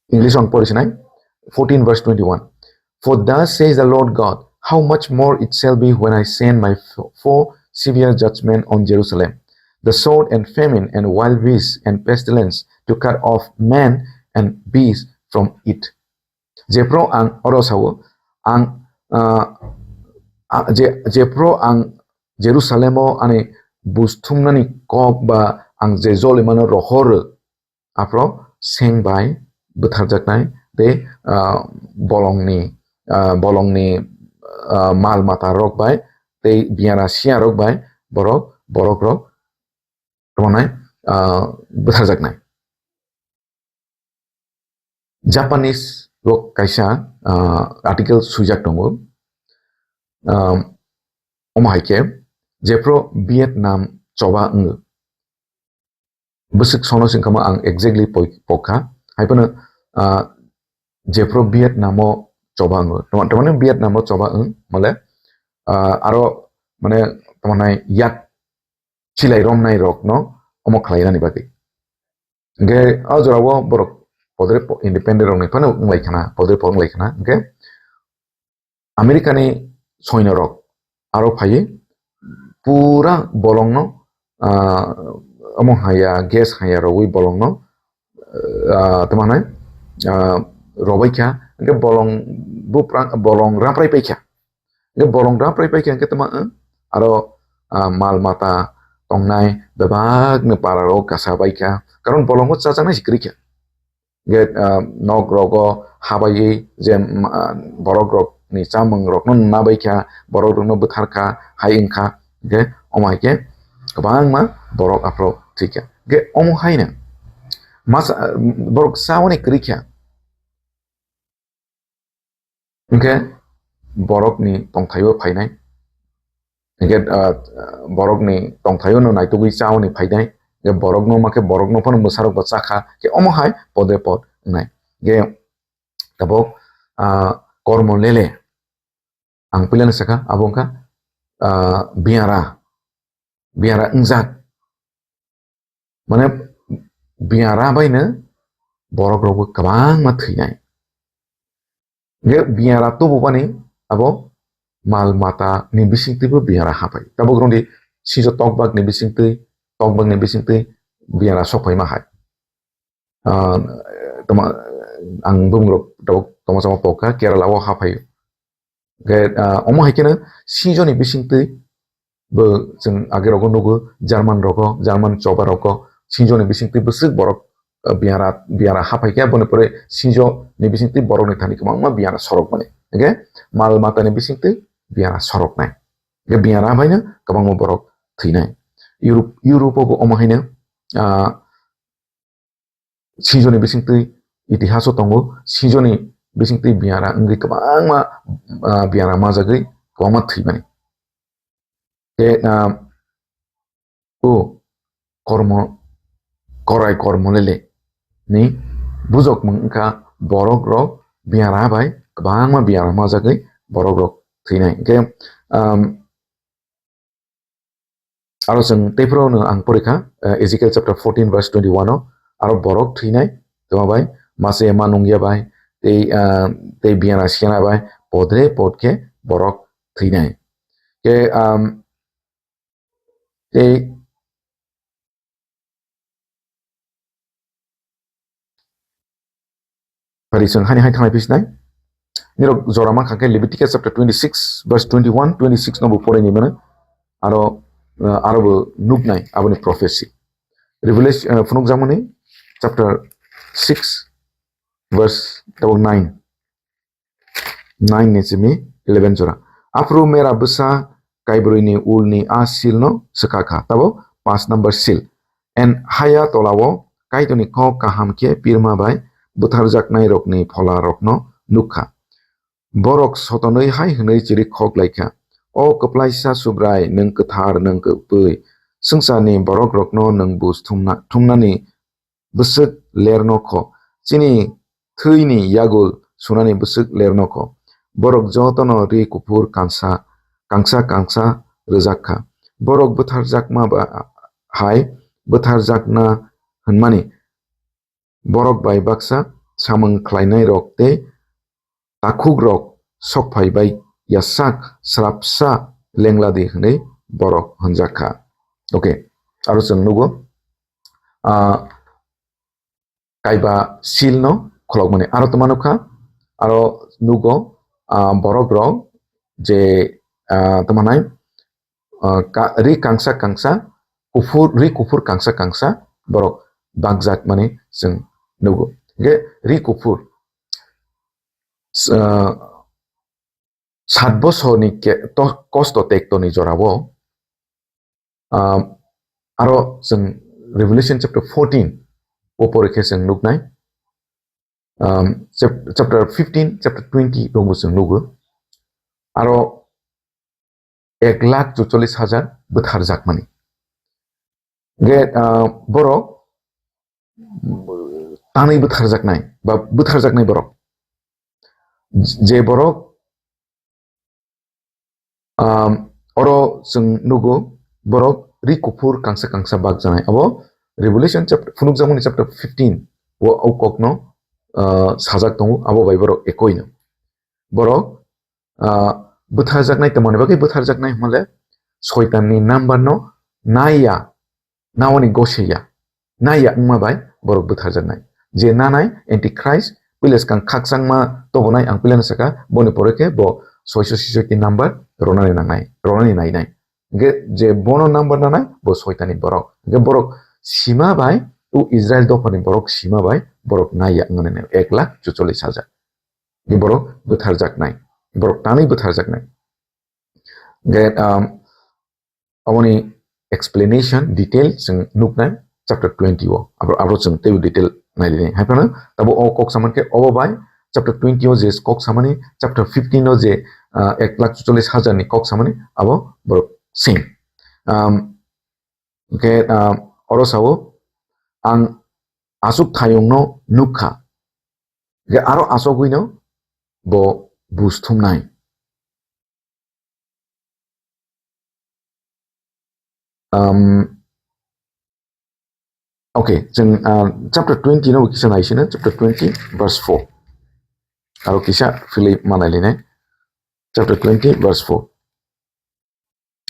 English ang pori sinai, fourteen verse twenty-one. For thus says the Lord God, how much more it shall be when I send my f-, four severe judgment on Jerusalem, the sword and famine and wild beasts and pestilence to cut off man and beast from it. Jephru ang oro sao, ang, ah, ah, je-, jephru ang Jerusalemo ani buj thumnani kok ba ang je jolimano rohoro, aphro seng bai bwtharjaknai tei, ah, bolongni, ah, bolongni, ah, mal mata rok bai tei biyara siya rok bai borok, borok rok tongmani, ah, bwtharjaknai. Japanese rok kaisa, ah, article swijak tongo. Ah, omo hai khe, jephru Vietnam choba wngo. Bwswk sono singkha ma ang exactly poi-, pokha. Hai phano, ah, jephru Vietnam o choba wngo. Tama-, tamani Vietnam o choba wng mole, ah, aro mane tamanai yak chilai romnai rokno omo khlai nani bagwi. Hwnkhe o jorao borok podre po-, independent rokni phano wnglai khana, podre po wnglai khana. Hwnkhe America ni soino rok aro phaiwi pura bolongno, ah, omo haya, gas haya rogwi bolongno, ah, tamo hwnai, ah, robai kha, hwnkhe bolong buprang, bolong raprai pai kha. Hwnkhe bolong raprai pai kha hwnkhe tamo, eh, aro, ah, mal mata tongnai bebakni para rok kasa bai kha, karon bolongo chajaknai se kwrwi kha. Hwnkhe, ah, nok rogo habaiwi je, mm, ah, borok rokni chamung rokno nabai kha, borok rokno bwthar kha, hai wng kha, hwnkhe omo hai khe kwbangma borok aphro thwi kha. Hwnkhe omo haino masa, ah, borok chaui kwrwi kha. Hwnkhe borokni tongthaio phainai. Hwnkhe, ah, borokni tongthaio no naitugwi chaui phainai. Hwnkhe borokno ma khe borokno phano mwsarok bo chakha. Khe omo hai pode pod wngnai. Hwnkhe tabok, ah, kormo lele. Ang puilano sakha, abo wngkha, ah, biyara. Biyara wngjak. Mane biyara baino borok rokbo kwbangma thwinai. Hwnkhe biyara tububani abo mal mata ni bisingtwibo biyara hapai. Tabuk rwngdi sijo tokbak ni bisingtwi, tokbak ni bisingtwi biyara sokphaima hai. Ah, toma, ang bumung rok tabuk toma sama pokha Kerala o hapai. Hwnkhe, ah, omo hai kheno sinjoni bisingtwi bo chwng age rogo nugo, German rogo, German choba rogo, sinjoni bisingtwi bwswk borok, ah, biyara, biyara hapai khe, aboni pore sinjoni bisingtwi borokni thani kwbangma biyara sorok mani. Hwnkhe mal matani bisingtwi biyara sorok nai. Hwnkhe biyara haino kwbangma borok thwinai. Europe, Europe o bo omo haino, ah, sinjoni bisingtwi itihaso tongo, sinjoni bisingtwi biyara wngwi kwbangma, ah, biyara majagwi kwbangma thwimani. Tei, ah, o kormo, korai kormo lele ni bujokmung wngkha borok rok biyara bai kwbangma biyara majagwi borok rok thwinai. Hwnkhe, um, Aro chwng teiphuru no ang porikha, eh, Ezekiel chapter fourteen verse twenty-one o, aro borok thwinai, tamo bai, mase ma nungya bai, tei, ah, tei biyana siyana bai, podre pod khe borok thwinai. Khe, um, tei Phari chwng hani hai thanglai phi sinai. Nirok jora mankha khe Leviticus chapter twenty-six verse twenty-one, twenty-six no bo porai ni mano. Aro, uh, aro bo nuknai aboni prophecy. Revelation, uh, phunukjakmani chapter six verse tabuk nine. Nine ni simi eleven jora. Aphuru mera bwsa kaibrwini ulni a silno swkakha, tabo paanch number sil. And haya tolao Kaitorni kok kaham khe pirma bai bwtharjaknairokni pholarokno nukha. Borok sotonwi hai hwnwi chirikhok laikha, "O kwplaisa Subrai, nwng kwthar, nwng kwbwi, swngcharni borokrokno nwng bus thumna-, thumnani bwswk lerno kho, chini thwini yagul sunani bwswk lerno kho." Borok jotono ri kuphur kansa, kangsa kangsa rwjak kha. Borok bwtharjakma ba hai bwtharjakna hwnmani borok bai baksa samung khlainairok tei takhukrok sok phai bai yasak srapsa lengladi hwnwi borok hwnjak kha. Okay, aro chwng nugo, ah, kaiba silno kholokmani aro twma nukha, aro nugo, ah, borokrok je, ah, tamo nai, ah, ka-, ri kangsa kangsa, kuphur, ri kuphur kangsa kangsa borok bakjak mani chwng nugo. Hingke ri kuphur, s-, ah, sat bosorni ke-, to-, kosto tektoni jorao, ah, aro chwng Revelation chapter fourteen o pore khe chwng nuknai, um, chap-, chapter fifteen, chapter twenty rokbo chwng nugo. Aro ek lakh chuchollis hajar bwtharjakmani. Ge, ah, borok tanwi bwtharjaknai ba bwtharjaknai borok. Je borok, um, oro chwng nugo borok ri kuphur kangsa kangsa bakjanai. Abo Revelation chapter, phunukjakmani chapter fifteen o, o kokno, ah, sajak tongo, abo bai borok ekoino. Borok, ah, bwtharjaknai, tamoni bagwi bwtharjaknai hwnmale, Soitanni number no naiya, nawani goseiya, naiya wngma bai borok bwtharjaknai. Je nanai Antichrist, puila swkang khakchangma tobonai ang puilano saka, boni pore khe bo soiso sisoi number ronani nangnai, ronani nainai. Hingke je bono number nanai, bo Soitanni borok. Hingke borok sima bai, o Israel dophani borok sima bai, borok naiya wngmani ek lakh chuchollis hajar. Hingke borok bwtharjaknai, borok tanwi bwtharjaknai. Hingke, um, aboni explanation, detail chwng nuknai chapter twenty o. Abro, abro chwng teibo detail nailini. Hai phano tabo o kok saman khe obo bai chapter twenty o je kok samani, chapter fifteen o je, ah, ek lakh chuchollis hajar ni kok samani, abo borok same. Um, hingke, ah, oro sao, "Ang aswk thayungno nukha, hingke aro aswkgwino bo bus thumnai." Um, okay, chwng, ah, chapter twenty no kisa naisina, chapter twenty verse four. Aro kisa philip manai line. Chapter twenty verse four.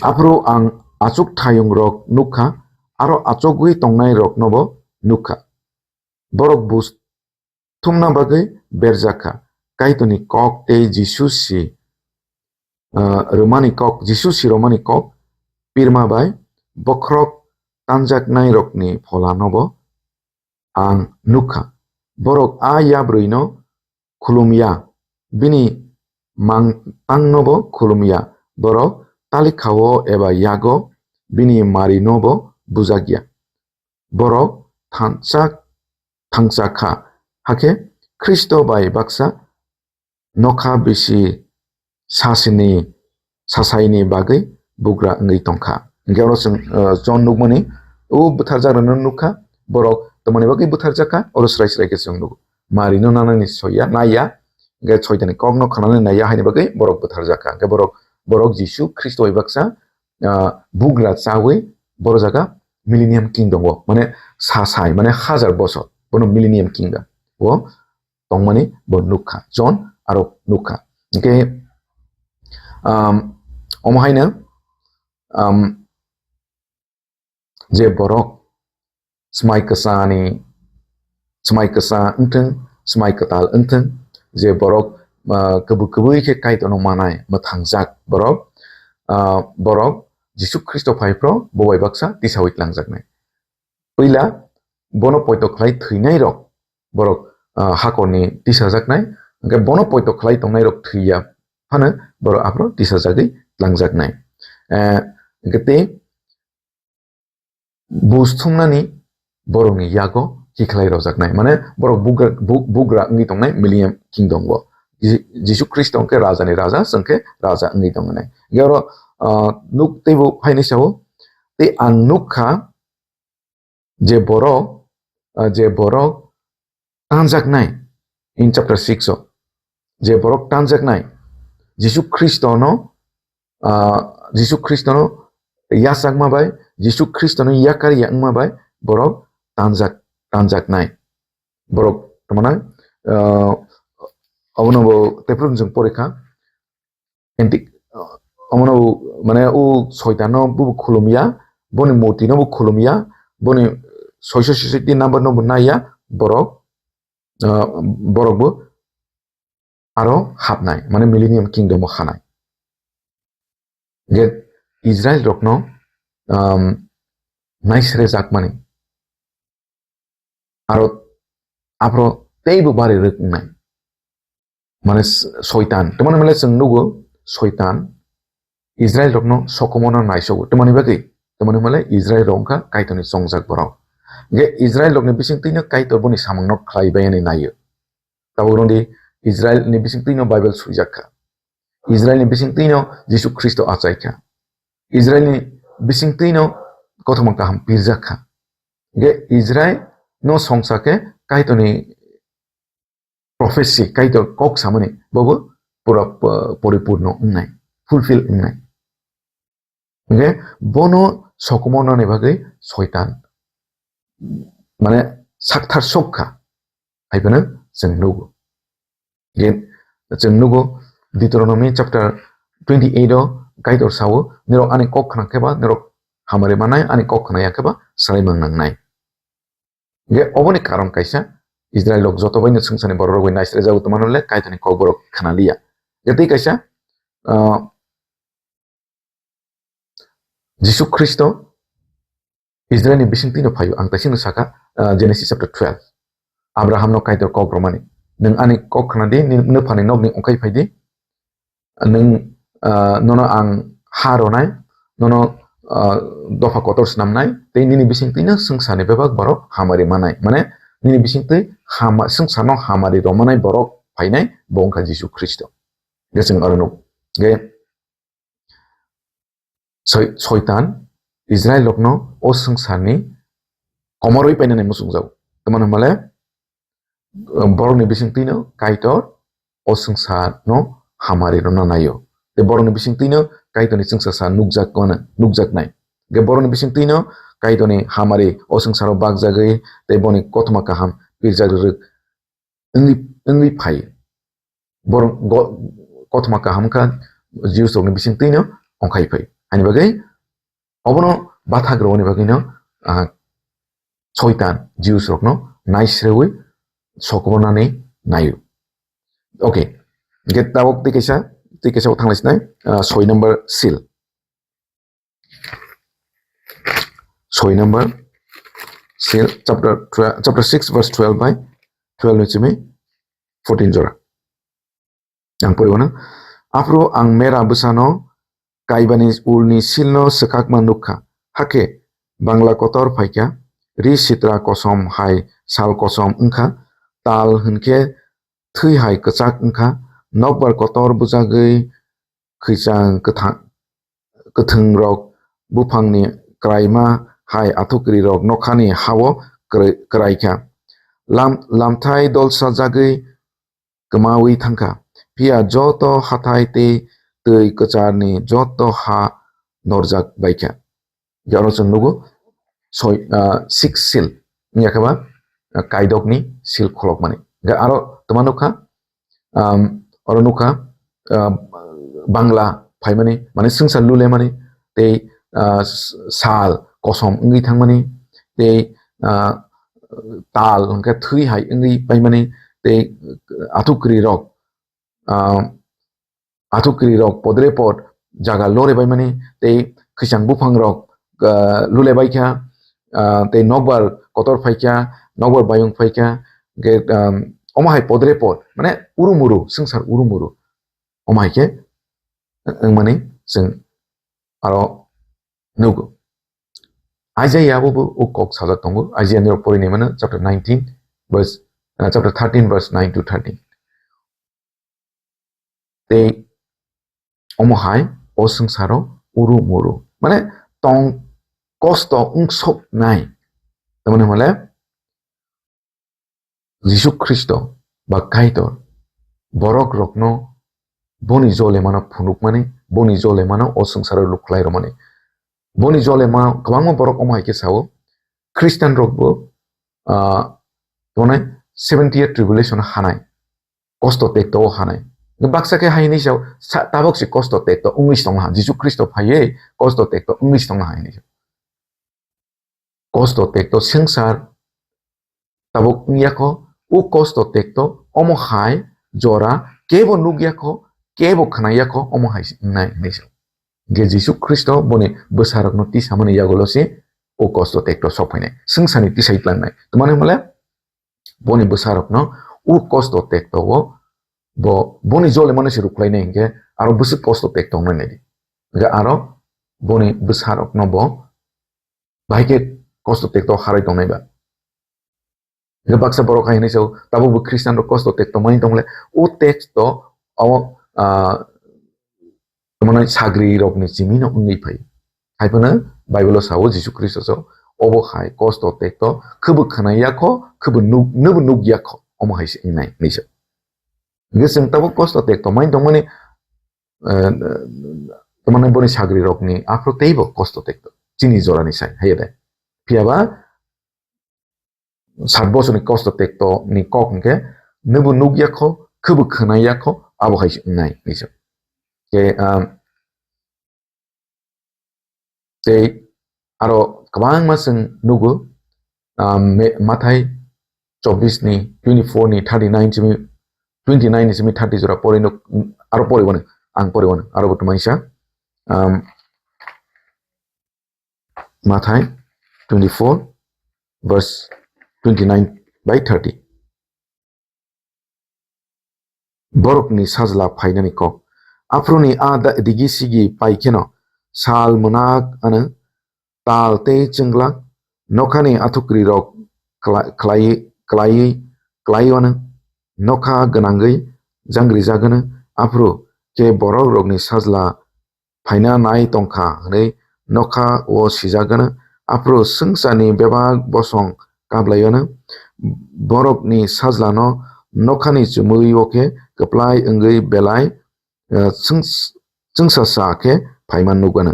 Aphuru ang achuk thayung rok nukha, aro achugwi tongnai rok nobo nukha. Borok bus thumna bagwi berjak kha. Kaitorni kok tei Jisu si, ah, rwmani kok, Jisu si rwmani kok pirma bai bokhorok tanjaknairokni pholanobo ang nukha. Borok a yabrwino khulumya, bini mangtangnobo khulumya. Borok talikhao eba yago bini marinobo bujakya. Borok thansa, thangsa kha, hakhe Khristo bai baksa nokha bisi sasini, sasaini bagwi bugra wngwi tongkha. Hingke oro chwng, eh, John nukmani, o bwtharjakrokno nukha, borok tamoni bagwi bwtharjak kha, oro srai srai khe chwng nugo. Marino nanani soya, naiya, hingke soitani kokno khanani naiya, haini bagwi borok bwtharjak kha. Hingke borok, borok Jisu Khristo bai baksa, ah, bugra chawi boro jaga Millennium Kingdom o, mane sasai, mane hajar bosor, bono Millennium Kingdom o tongmani bo nukha, John aro nukha. Hingke, um, omo haino, um, je borok smai kwsani, smai kwsa wngthwng, smai kwtal wngthwng, je borok, ah, kwbwi kwbwi khe Kaitorno manai, mwthangjak borok, ah, borok Jisu Khristo phai phro bo bai baksa tisaui tlangjaknai. Puila bono poito khlai thwinai rok borok, ah, hakorni tisajaknai, hingke bono poito khlai tongnai rok thwiya phano borok aphro tisajagwi tlangjaknai. Eh, hwnkhe tei bus thumnani borokni yago kikhlai rojaknai. Mane borok bugra, bu-, bugra wngwi tongnai Millennium Kingdom o. Ji-, Jisu Khristo hwnkhe rajani raja, chwng khe raja wngwi tongnai. Hwnkhe oro, ah, nuk teibo phainai sao, tei ang nukha je borok, ah, je borok tanjaknai in chapter six o, je borok tanjaknai Jisu Khristono, ah, Jisu Khristono yachakma bai, Jisu Khristono yakar ya wngma bai borok tanjak, tanjaknai. Borok, tamana, ah, abono bo tephuru chwng porikha. Anti, omono bo, mane, o soitanno bo khulumya, boni murtino bo khulumya, boni soiso sisiti number no bo naiya, borok, ah, borok bo aro hapnai, mane Millennium Kingdom o hanai. Ge Israel rokno, um, naisre jakmani. Aro aphro teibo bari rwk wngnai. Mane s-, soitan. Tamani male chwng nugo soitan Israel rokno sokomorno naisogo. Tamani bagwi? Tamani male Israel rok wngkha Kaitorni chongjak borok. Ge Israel rokni bisingtwino Kaitor boni samungno khlai bai ani naio. Tabuk rwngdi Israel ni bisingtwino Bible swijak kha. Israel ni bisingtwino Jisu Khristo achai kha. Israel ni bisingtwino kothoma kaham pirjak kha. Ge Israel no songsa khe Kaitorni prophecy, Kaitor kok samani bobo pura, uh, poripurno wngnai, fulfill wngnai. Hingke bono sokomornani bagwi soitan, mane, sakthar sok kha, hai phano chwng nugo. Hingke chwng nugo Deuteronomy chapter twenty-eight o Kaitor sao, "Nirok ani kok khna khe ba, nirok hamari manai, ani kok khna ya khe ba, salai mang nangnai." Hingke oboni karon kaisa, Israel rok joto bai no swngcharni borok rok bai naisre jago tongmani le Kaitorni kok borok khna liya. Hingke tei kaisa, ah, Jisu Khristo Israel ni bisingtwi no phaio, ang taisingno saka, ah, Genesis chapter twelve. Abraham no Kaitor kok romani, "Nwng ani kok khna di, ni, nwphani nokni ongkhai phai di, nwng, ah, nono ang ha ronai, nono, ah, dopha kotor snamnai, tei nini bisingtwi no swngcharni bebak borok hamari manai." Mane, nini bisingtwi hama-, swngcharno hamari romanai borok phainai, bo wngkha Jisu Khristo. Hingke chwng aro nuk. Hingke Soi-, soitan Israel rokno o swngcharni komorwi painani muchungjago. Tamani hwnmale, um, borokni bisingtwino Kaitor o swngcharno hamari rwna naio. Tei borokni bisingtwino Kaitorni chwngsacha nukjak mano, nukjaknai. Hingke borokni bisingtwino Kaitorni hamari o swngcharo bakjagwi tei boni kothoma kaham pirjak rwrwk wngwi, wngwi phai. Borok go-, kothoma kaham kha Jews rokni bisingtwino ongkhai phai. Ani bagwi obono bathak rwani bagwino, ah, soitan Jews rokno naisrewi sokomornani naio. Okay. Hingke tabuk tei kaisa, tei kaisa o thanglai sinai, ah, soi number seal. Soi number seal, chapter twelve, chapter six verse twelve bai twelve ni simi fourteen jora. Ang pori wano. Aphuru ang mera bwsano kaibani ulni silno swkakma nukha. Hakhe bangla kotor phaikha, ri sitra kosom hai sal kosom wngkha, tal hwnkhe thwi hai kwchak wngkha, nokbar kotor bujagwi khwichang kwtha-, kwthwngrok buphangni kwraima hai athukrirok nokhani hao kwrai-, kwraikha. Lam-, lamthai dolsa jagwi kwmawi thangkha, phiya joto hathai tei twi kwcharni joto ha norjak baikha. Hingke oro chwng nugo soi, ah, six seal, wngya khe ba, ah, kaidokni seal kholokmani. Hingke aro twma nukha, um, oro nukha, ah, bangla phaimani, mane swngchar lulemani, tei, ah, s-, sal kosom wngwi thangmani, tei, ah, tal hwnkhe thwi hai wngwi paimani, tei athukri rok, ah, athukri rok podre pod jaga lore baimani, tei khwichang buphang rok, ah, lule baikha, ah, tei nokbar kotor phaikha, nokbar bayung phaikha, hwnkhe, um, omo hai podre pod, mane urumuru, swngchar urumuru, omo hai khe wngmani chwng aro nugo. Isaiah bo bo o kok sajak tongo. Isaiah ni rok porinai mano chapter nineteen verse, uh, chapter thirteen verse nine to thirteen. Tei omo hai o swngcharo uru muru. Mane tong kosto wng sok nai. Tamani hwnle Jisu Khristo ba Kaitor borok rokno boni jolemano phunukmani, boni jolemano o swngcharo lukhlai romani. Boni jolema kwbangma borok omo hai khe sao, Christian rokbo, ah, tone seventy year tribulation hanai, kosto tekto o hanai. Baksa khe hai hinwi sao, sa-, tabok se kosto tekto wngwi se tongha, Jisu Khristo phaiwi kosto tekto wngwi se tongha hai hinwi sao. Kosto tekto swngchar tabuk wngya kho, o kosto tekto omo hai jora kebo nukya kho, kebo khwnaya kho, omo hai se wngnai hinwi se. Hwnkhe Jisu Khristo boni bwsarokno tisamani yagulo se o kosto tekto sok phainai, swngcharni tisai tlangnai. Tamani hwnle boni bwsarokno o kosto tekto o bo boni jolemano se rukhlainai hwnkhe aro bwswk kosto tekto wngnai nai di. Hwnkhe aro boni bwsarokno bo bahai khe kosto tekto harwi tongnai ba. Hwnkhe baksa borok hai hinwi sao, tabuk bo Christian rok kosto tekto mani tongle, o tekto abo, ah, tamo nai sagri rokni chimino wngwi phai. Hai phano Bible o sao Jisu Khristo sao, obo hai kosto tekto khwbo khwnaya kho, khwbo nuk-, nwbo nukya kho, omo hai se wngnai hinwi sao. Hwnkhe chwng tabuk kosto tekto mani tongmani, eh, tamo nai boni sagri rokni aphuru teibo kosto tekto. Chini jorani sai, hai de. Phiya ba, sat bosorni kosto tekto ni kok hwnkhe, nwbo nukya kho, khwbo khwnaya kho, abo hai se wngnai hinwi se. Tei, um, tei aro kwbangma chwng nugo, um, me-, Mathai chobbish ni, twenty-four ni, thirty-nine simi, twenty-nine ni simi thirty jora pori nuk, aro pori wano, ang pori wano, aro bo tongmani sa, um, Mathai twenty-four, verse twenty-nine by thirty. Borokni sajla phainani kok. Aphuruni a da-, digi sigi pai kheno sal mwnak ano tal tei chwngla nokhani athukrwi rok kla-, khlai-, khlaiwi, khlaiwi ano nokha gwnangwi jangri jagwno. Aphuru khe borok rokni sajla phaina nai tongkha hwnwi nokha o sijagwno. Aphuru swngcharni bebak bosong kablaiwano borokni sajlano nokhani chumui o khe kwplai wngwi belai, eh, chwng-, chwngsacha khe phaima nukgwno.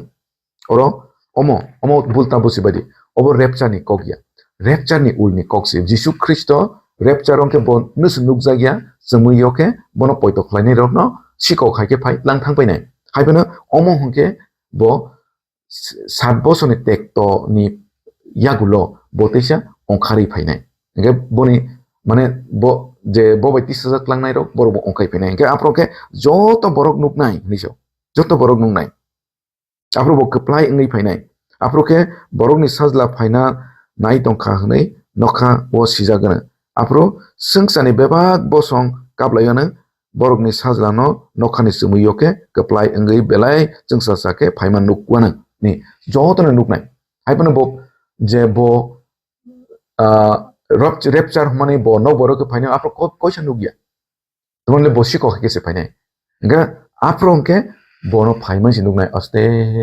Oro omo, omo bulta busi baidi. Obo rapture ni kok ya. Rapture ni ul ni kok se. Jisu Khristo rapture wngkhe bo nus nukjak ya, chumui o khe bono poito khlainai rokno sikok hai khe phai lang thang painai. Hai phano omo hwnkhe bo s-, sat bosorni tekto ni yagulo bo teisa ongkharwi phainai. Hwnkhe boni, mane, bo je bo bai tisajak langnai rok borok bo ongkhai phainai. Hwnkhe aphuru khe joto borok nuknai hinwi se. Joto borok nuknai. Aphuru bo kwplai wngwi phainai. Aphuru khe borokni sajla phaina nai tongkha hwnwi nokha o sijagwno. Aphuru swngcharni bebak bosong kablaiwano borokni sajlano nokhani chumui o khe kwplai wngwi belai chwngsacha khe phaima nukgwano ni jotono nuknai. Hai phano bo je bo, ah, rap-, rapture hwnmani bo nokbar o khe phainai aphuru ko-, koisa nukya. Tamoni bo sikok hai khe se phainai. Hwnkhe aphuru hwnkhe bono phaimani se nuknai, aste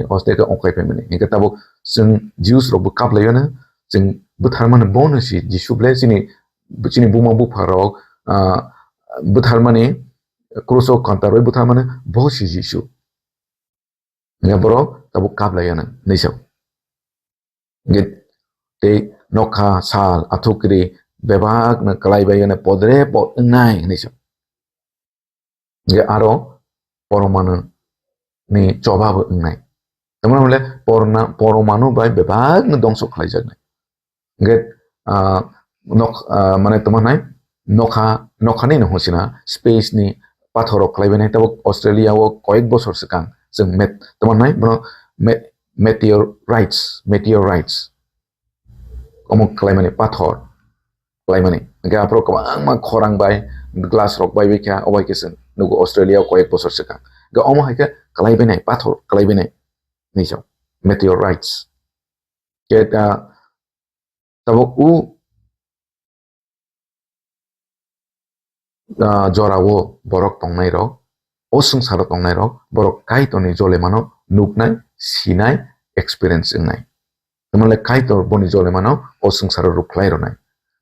aste khe ongkhai phaimani. Hwnkhe tabuk chwng Jews rok bo kaplaiwano, chwng bwtharmani bono se Jisu ble chini, chini buma bupha rok, ah, bwtharmani kruso kantarwi bwtharmani bo se Jisu. Hwnkhe borok tabuk kaplaiwano hinwi sa. Hwnkhe tei nokha sal athukri bebakno kwlaibai wngwi podre pod wngnai hinwi sa. Hwnkhe aro poromanu ni choba bo wngnai. Tamoni hwnle porna-, poromanu bai bebakno dongso khlaijaknai. Hwnkhe, ah, nok-, ah, mane tamo nai nokha, nokhani no hwnsina space ni pathor rok khlaibai nai. Tabuk Australia o koyek bosor swkang chwng met-, tamo nai bono me-, meteorites, meteorites. Omo khlaimani pathor khlaimani. Hwnkhe aphuru kwbangma khorang bai glass rok bai bai kha, obai khe chwng nugo Australia o koyek bosor swkang. Hwnkhe omo hai khe khlaibai nai, pathor khlaibai nai. hinwi sao, meteorites. Khe, ah, tabuk o, ah, jorao borok tongnairok, o swngcharo tongnairok, borok Kaitorni jolemano nuknai, sinai, experience wngnai. Tamale Kaitor boni jolemano o swngcharo rukhlai rwnai.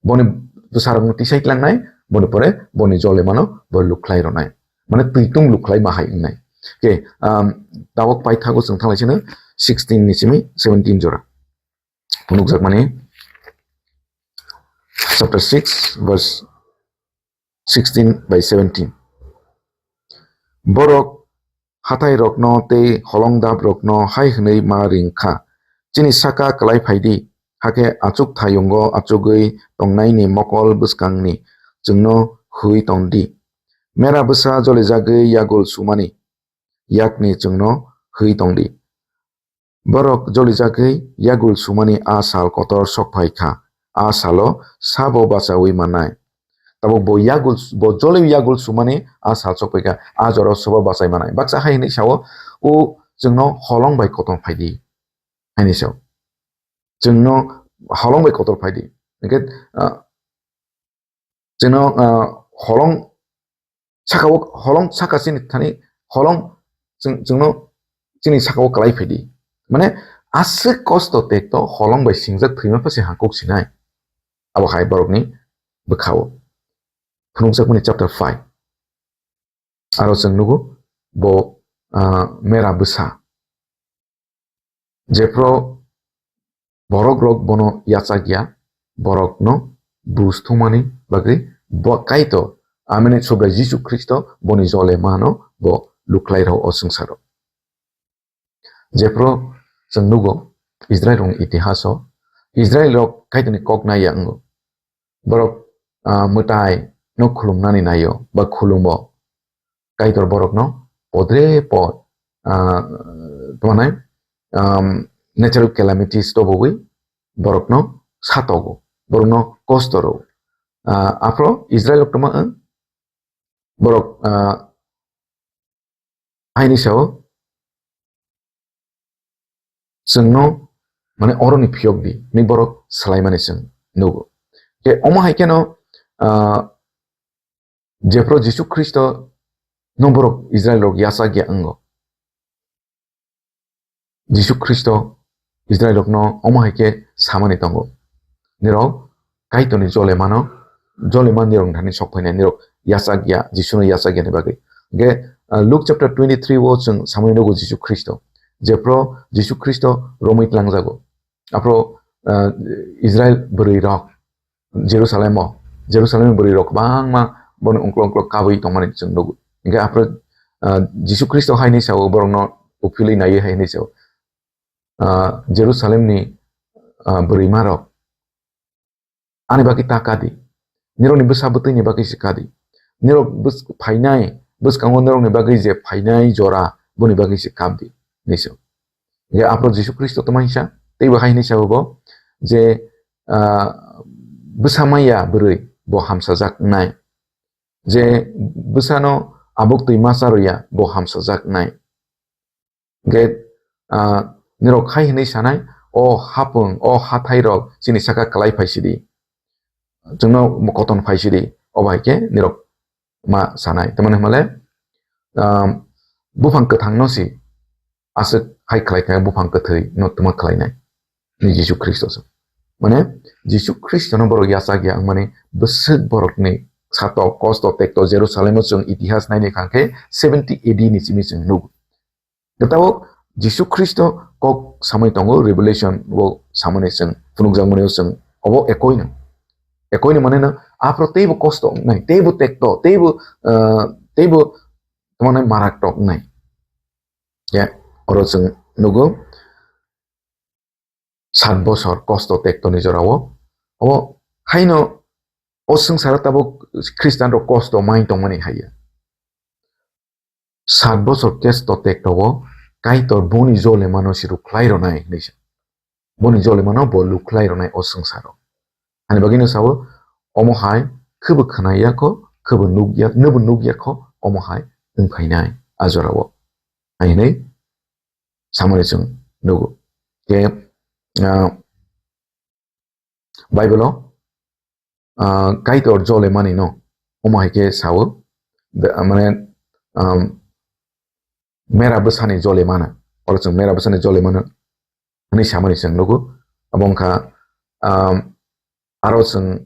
Boni bwsarokno tisai tlangnai, boni pore boni jolemano bo lukhlai rwnai. Mane twitung lukhlai ma hai wngnai. Khe, um, tabuk paithago chwng thanglai sino sixteen ni simi seventeen jora. Phunukjakmani chapter six verse sixteen by seventeen. Borok hathai rokno tei holong dap rokno hai hwnwi ma ring kha, "Chini saka kwlai phai di, hakhe achuk thayungo achugwi tongnaini mokol bwskangni chwngno hwi tong di. Mera bwsa jolijagwi yagul sumani yakni chwngno hwi tong di." Borok jolijagwi yagul sumani a sal kotor sok phai kha, a salo sabo bachaui mannai. Tabuk bo yagul, bo joliwi yagul sumani a sal sok phai kha, a jora sabo bachai mannai. Baksa hai hwnwi sao, "O chwngno holong bai kotor phai di," hwnwi sao. "Chwngno holong bai kotor phai di." Hwnkhe, ah, chwngno, ah, holong saka o, holong saka chini thani holong chwng, chwngno chini saka o kwlai phai di. Mane aswk kosto tekto holong bai singjak thwima pha se hangkuk sinai. Abo hai borokni bwkhao. Phunukjakmani chapter five. Aro chwng nugo bo, ah, mera bwsa. Jephru borok rok bono yachak ya, borokno bus thumani bagwi bo Kaitor, amini Subrai Jisu Khristo boni jole mano bo lukhlai rao o swngcharo. Jephru chwng nugo Israel rokni itihaso, Israel rok Kaitorni kok naiya wngo. Borok, ah, mwtai no khulumnani naio ba khulumo. Kaitor borokno podre pod, ah, tamo nai, um, natural calamities tobogwi borokno satogo, borokno kosto rwo. Ah, aphro Israel rok tamo wng, borok, ah, aini sao chwngno, mane, oroni phiyok di, ni borok swlaimani chwng nugo. Khe omo hai kheno, ah, jephru Jisu Khristo no borok Israel rok yachak ya wngo. Jisu Khristo Israel rokno omo hai khe samani tongo. Nirok Kaitorni jole mano, jole man nirok thani sok phainai, nirok yachak ya, Jisuno yachak yani bagwi. Hwnkhe, ah, Luke chapter twenty-three o chwng samani nugo Jisu Khristo. Jephru Jisu Khristo romwi tlangjago. Aphro, ah, Israel bwrwi rok Jerusalem o, Jerusalem ni bwrwi rok kwbangma boni ungklo ungklo kabwi tongmani chwng nugo. Hwnkhe aphro, ah, Jisu Khristo hai ni sao borokno uphilwi naiwi hai ni sao. Ah, Jerusalem ni, ah, bwrwi ma rok, ani bagwi ta kadi. Nirokni bwsa bwtwini bagwi se kadi. Nirok bws-, phainai, bwskango nirokni bagwi je phainai jora, boni bagwi se kabdi, hinwi sao. Hwnkhe aphro Jisu Khristo tamo hinsa, teibo hai hinwi sao bo, je, ah, bwsa maya bwrwi bo hamsajak wngnai. Je bwsano abuk twi ma charwya bo hamsajak wngnai. Hwnkhe, ah, nirok hai hwnwi sanai, "O hapung, o hathai rok chini saka kwlai phai sidi, chwngno koton phai sidi," obo hai khe nirok ma sanai. Tamani hwnmale, ah, buphang kwthangno si aswk hai khlai kha, buphang kwthwi no tuma khlainai ni Jisu Khristo se. Mane Jisu Khristo no borok yachak ya wngmani bwswk borokni satok kosto tekto Jerusalem o chwng itihas naini kha khe seventy A D ni simi chwng nugo. Tabuk Jisu Khristo kok samani tongo, Revelation o samani chwng phunukjakmani o chwng obo ekoi no. Ekoi no mane no aphro teibo kosto wngnai, teibo tekto, teibo, ah, teibo tamo nai marak tok wngnai. Ya, oro chwng nugo sat bosor kosto tekto ni jorao. Obo haino o swngcharo tabuk Khristian rok kosto mai tongmani haiya. Sat bosor kosto tekto o Kaitor boni jole mano si rukhlai ronai hinwi sa. Boni jole mano bo lukhlai ronai o swngcharo. Ani bagwino sao, omo hai khwbo khwnai ya kho, khwbo nuk ya, nwbo nuk ya kho, omo hai wng phainai a jorao. Hai hinwi samani chwng nugo. Ke, ah, Bible-o, ah, Kaitor jolemani no omo hai khe sao, be-, mane, um, mera bwsani jolemano, oro chwng mera bwsani jolemano hwnwi samani chwng nugo. Abo wngkha, um, aro chwng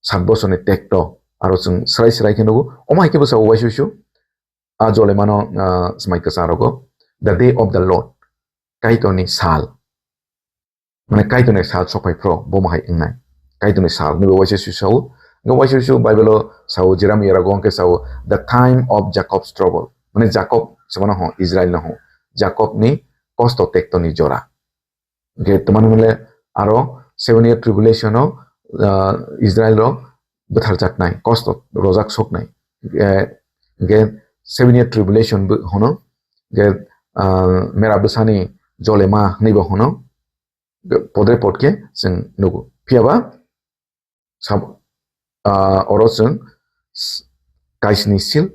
sat bosorni tekto, aro chwng srai srai khe nugo. Omo hai khe bwsao uaisuisu a jolemano, ah, swmai kwchang rogo, the day of the Lord, Kaitorni sal. Mane Kaitorni sal sokphai phro, bomo hai wngnai. Kaitorni sal, nini uaisuisu sao. Nini uaisuisu Bible-o sao, Jeremiah rogo hwnkhe sao, the time of Jacob's trouble. Mane Jacob, sebano ho, Israel no ho. Jacob ni kosto tekto ni jora. Hwnkhe twmani hwnle aro seven year tribulation o, ah, Israel rok bwtharjaknai, kosto rojak soknai. Eh, hwnkhe seven year tribulation bo hwno, hwnkhe, ah, mera bwsani jolema hwnwi bo hwno, podre pod khe chwng nugo. Phiya ba sab-, ah, oro chwng s-, kaisni sil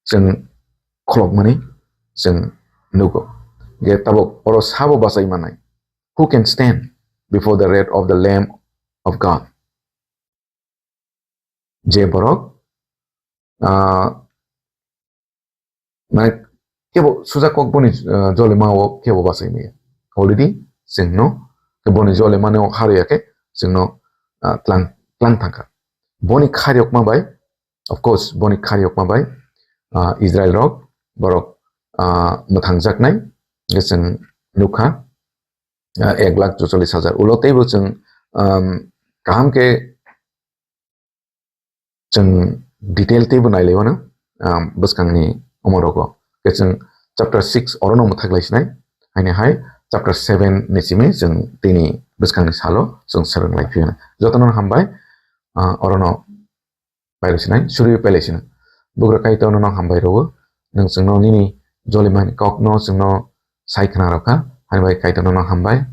chwng kholopmani chwng nugo. Je tabuk oro sabo bachai manai. Who can stand before the wrath of the Lamb of God? Je borok, ah, mane kebo suja kok boni, ah, jolema o kebo bachai maya. Already chwngno boni jolema no harwi ya khe chwngno, ah, tlang, tlang thangkha. Boni khairokma bai, of course, boni khairokma bai, ah, Israel rok borok, ah, mwthangjaknai hwnkhe chwng nukha, ah, ek lakh chuchollis hajar. Ulo teibo chwng, um, kaham khe chwng detail teibo nailaio no, um, bwskangni omorogo. Khe chwng chapter six orono mwthak lai sinai, haini hai chapter seven ni simi chwng tini bwskangni salo chwng swrwng lai phiyana. Jotono hambai, ah, orono pailai sinai, suri pailai sinai. Bugra Kaitor nono hambai rwo, nwng chwngno nini jolimani kokno chwngno sai khna rokha, haini bai Kaitor nono hambai.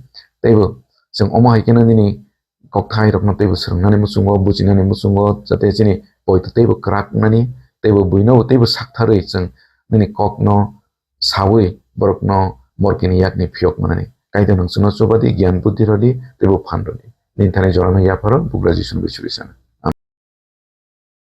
Teibo chwng omo hai kheno nini kokthai rokno teibo swrwngnani muchungo, bujinani muchungo, jate chini poito teibo kwrak wngnani, teibo buino teibo saktharwi chwng nini kokno sawi borokno morkini yakni phiyok manani. Kaitor nwng chwngno chubadi, giyan buddhi rwdi, teibo phan rwdi. Nini thani jorano yapharo, bugra Jisuni bai suri sana.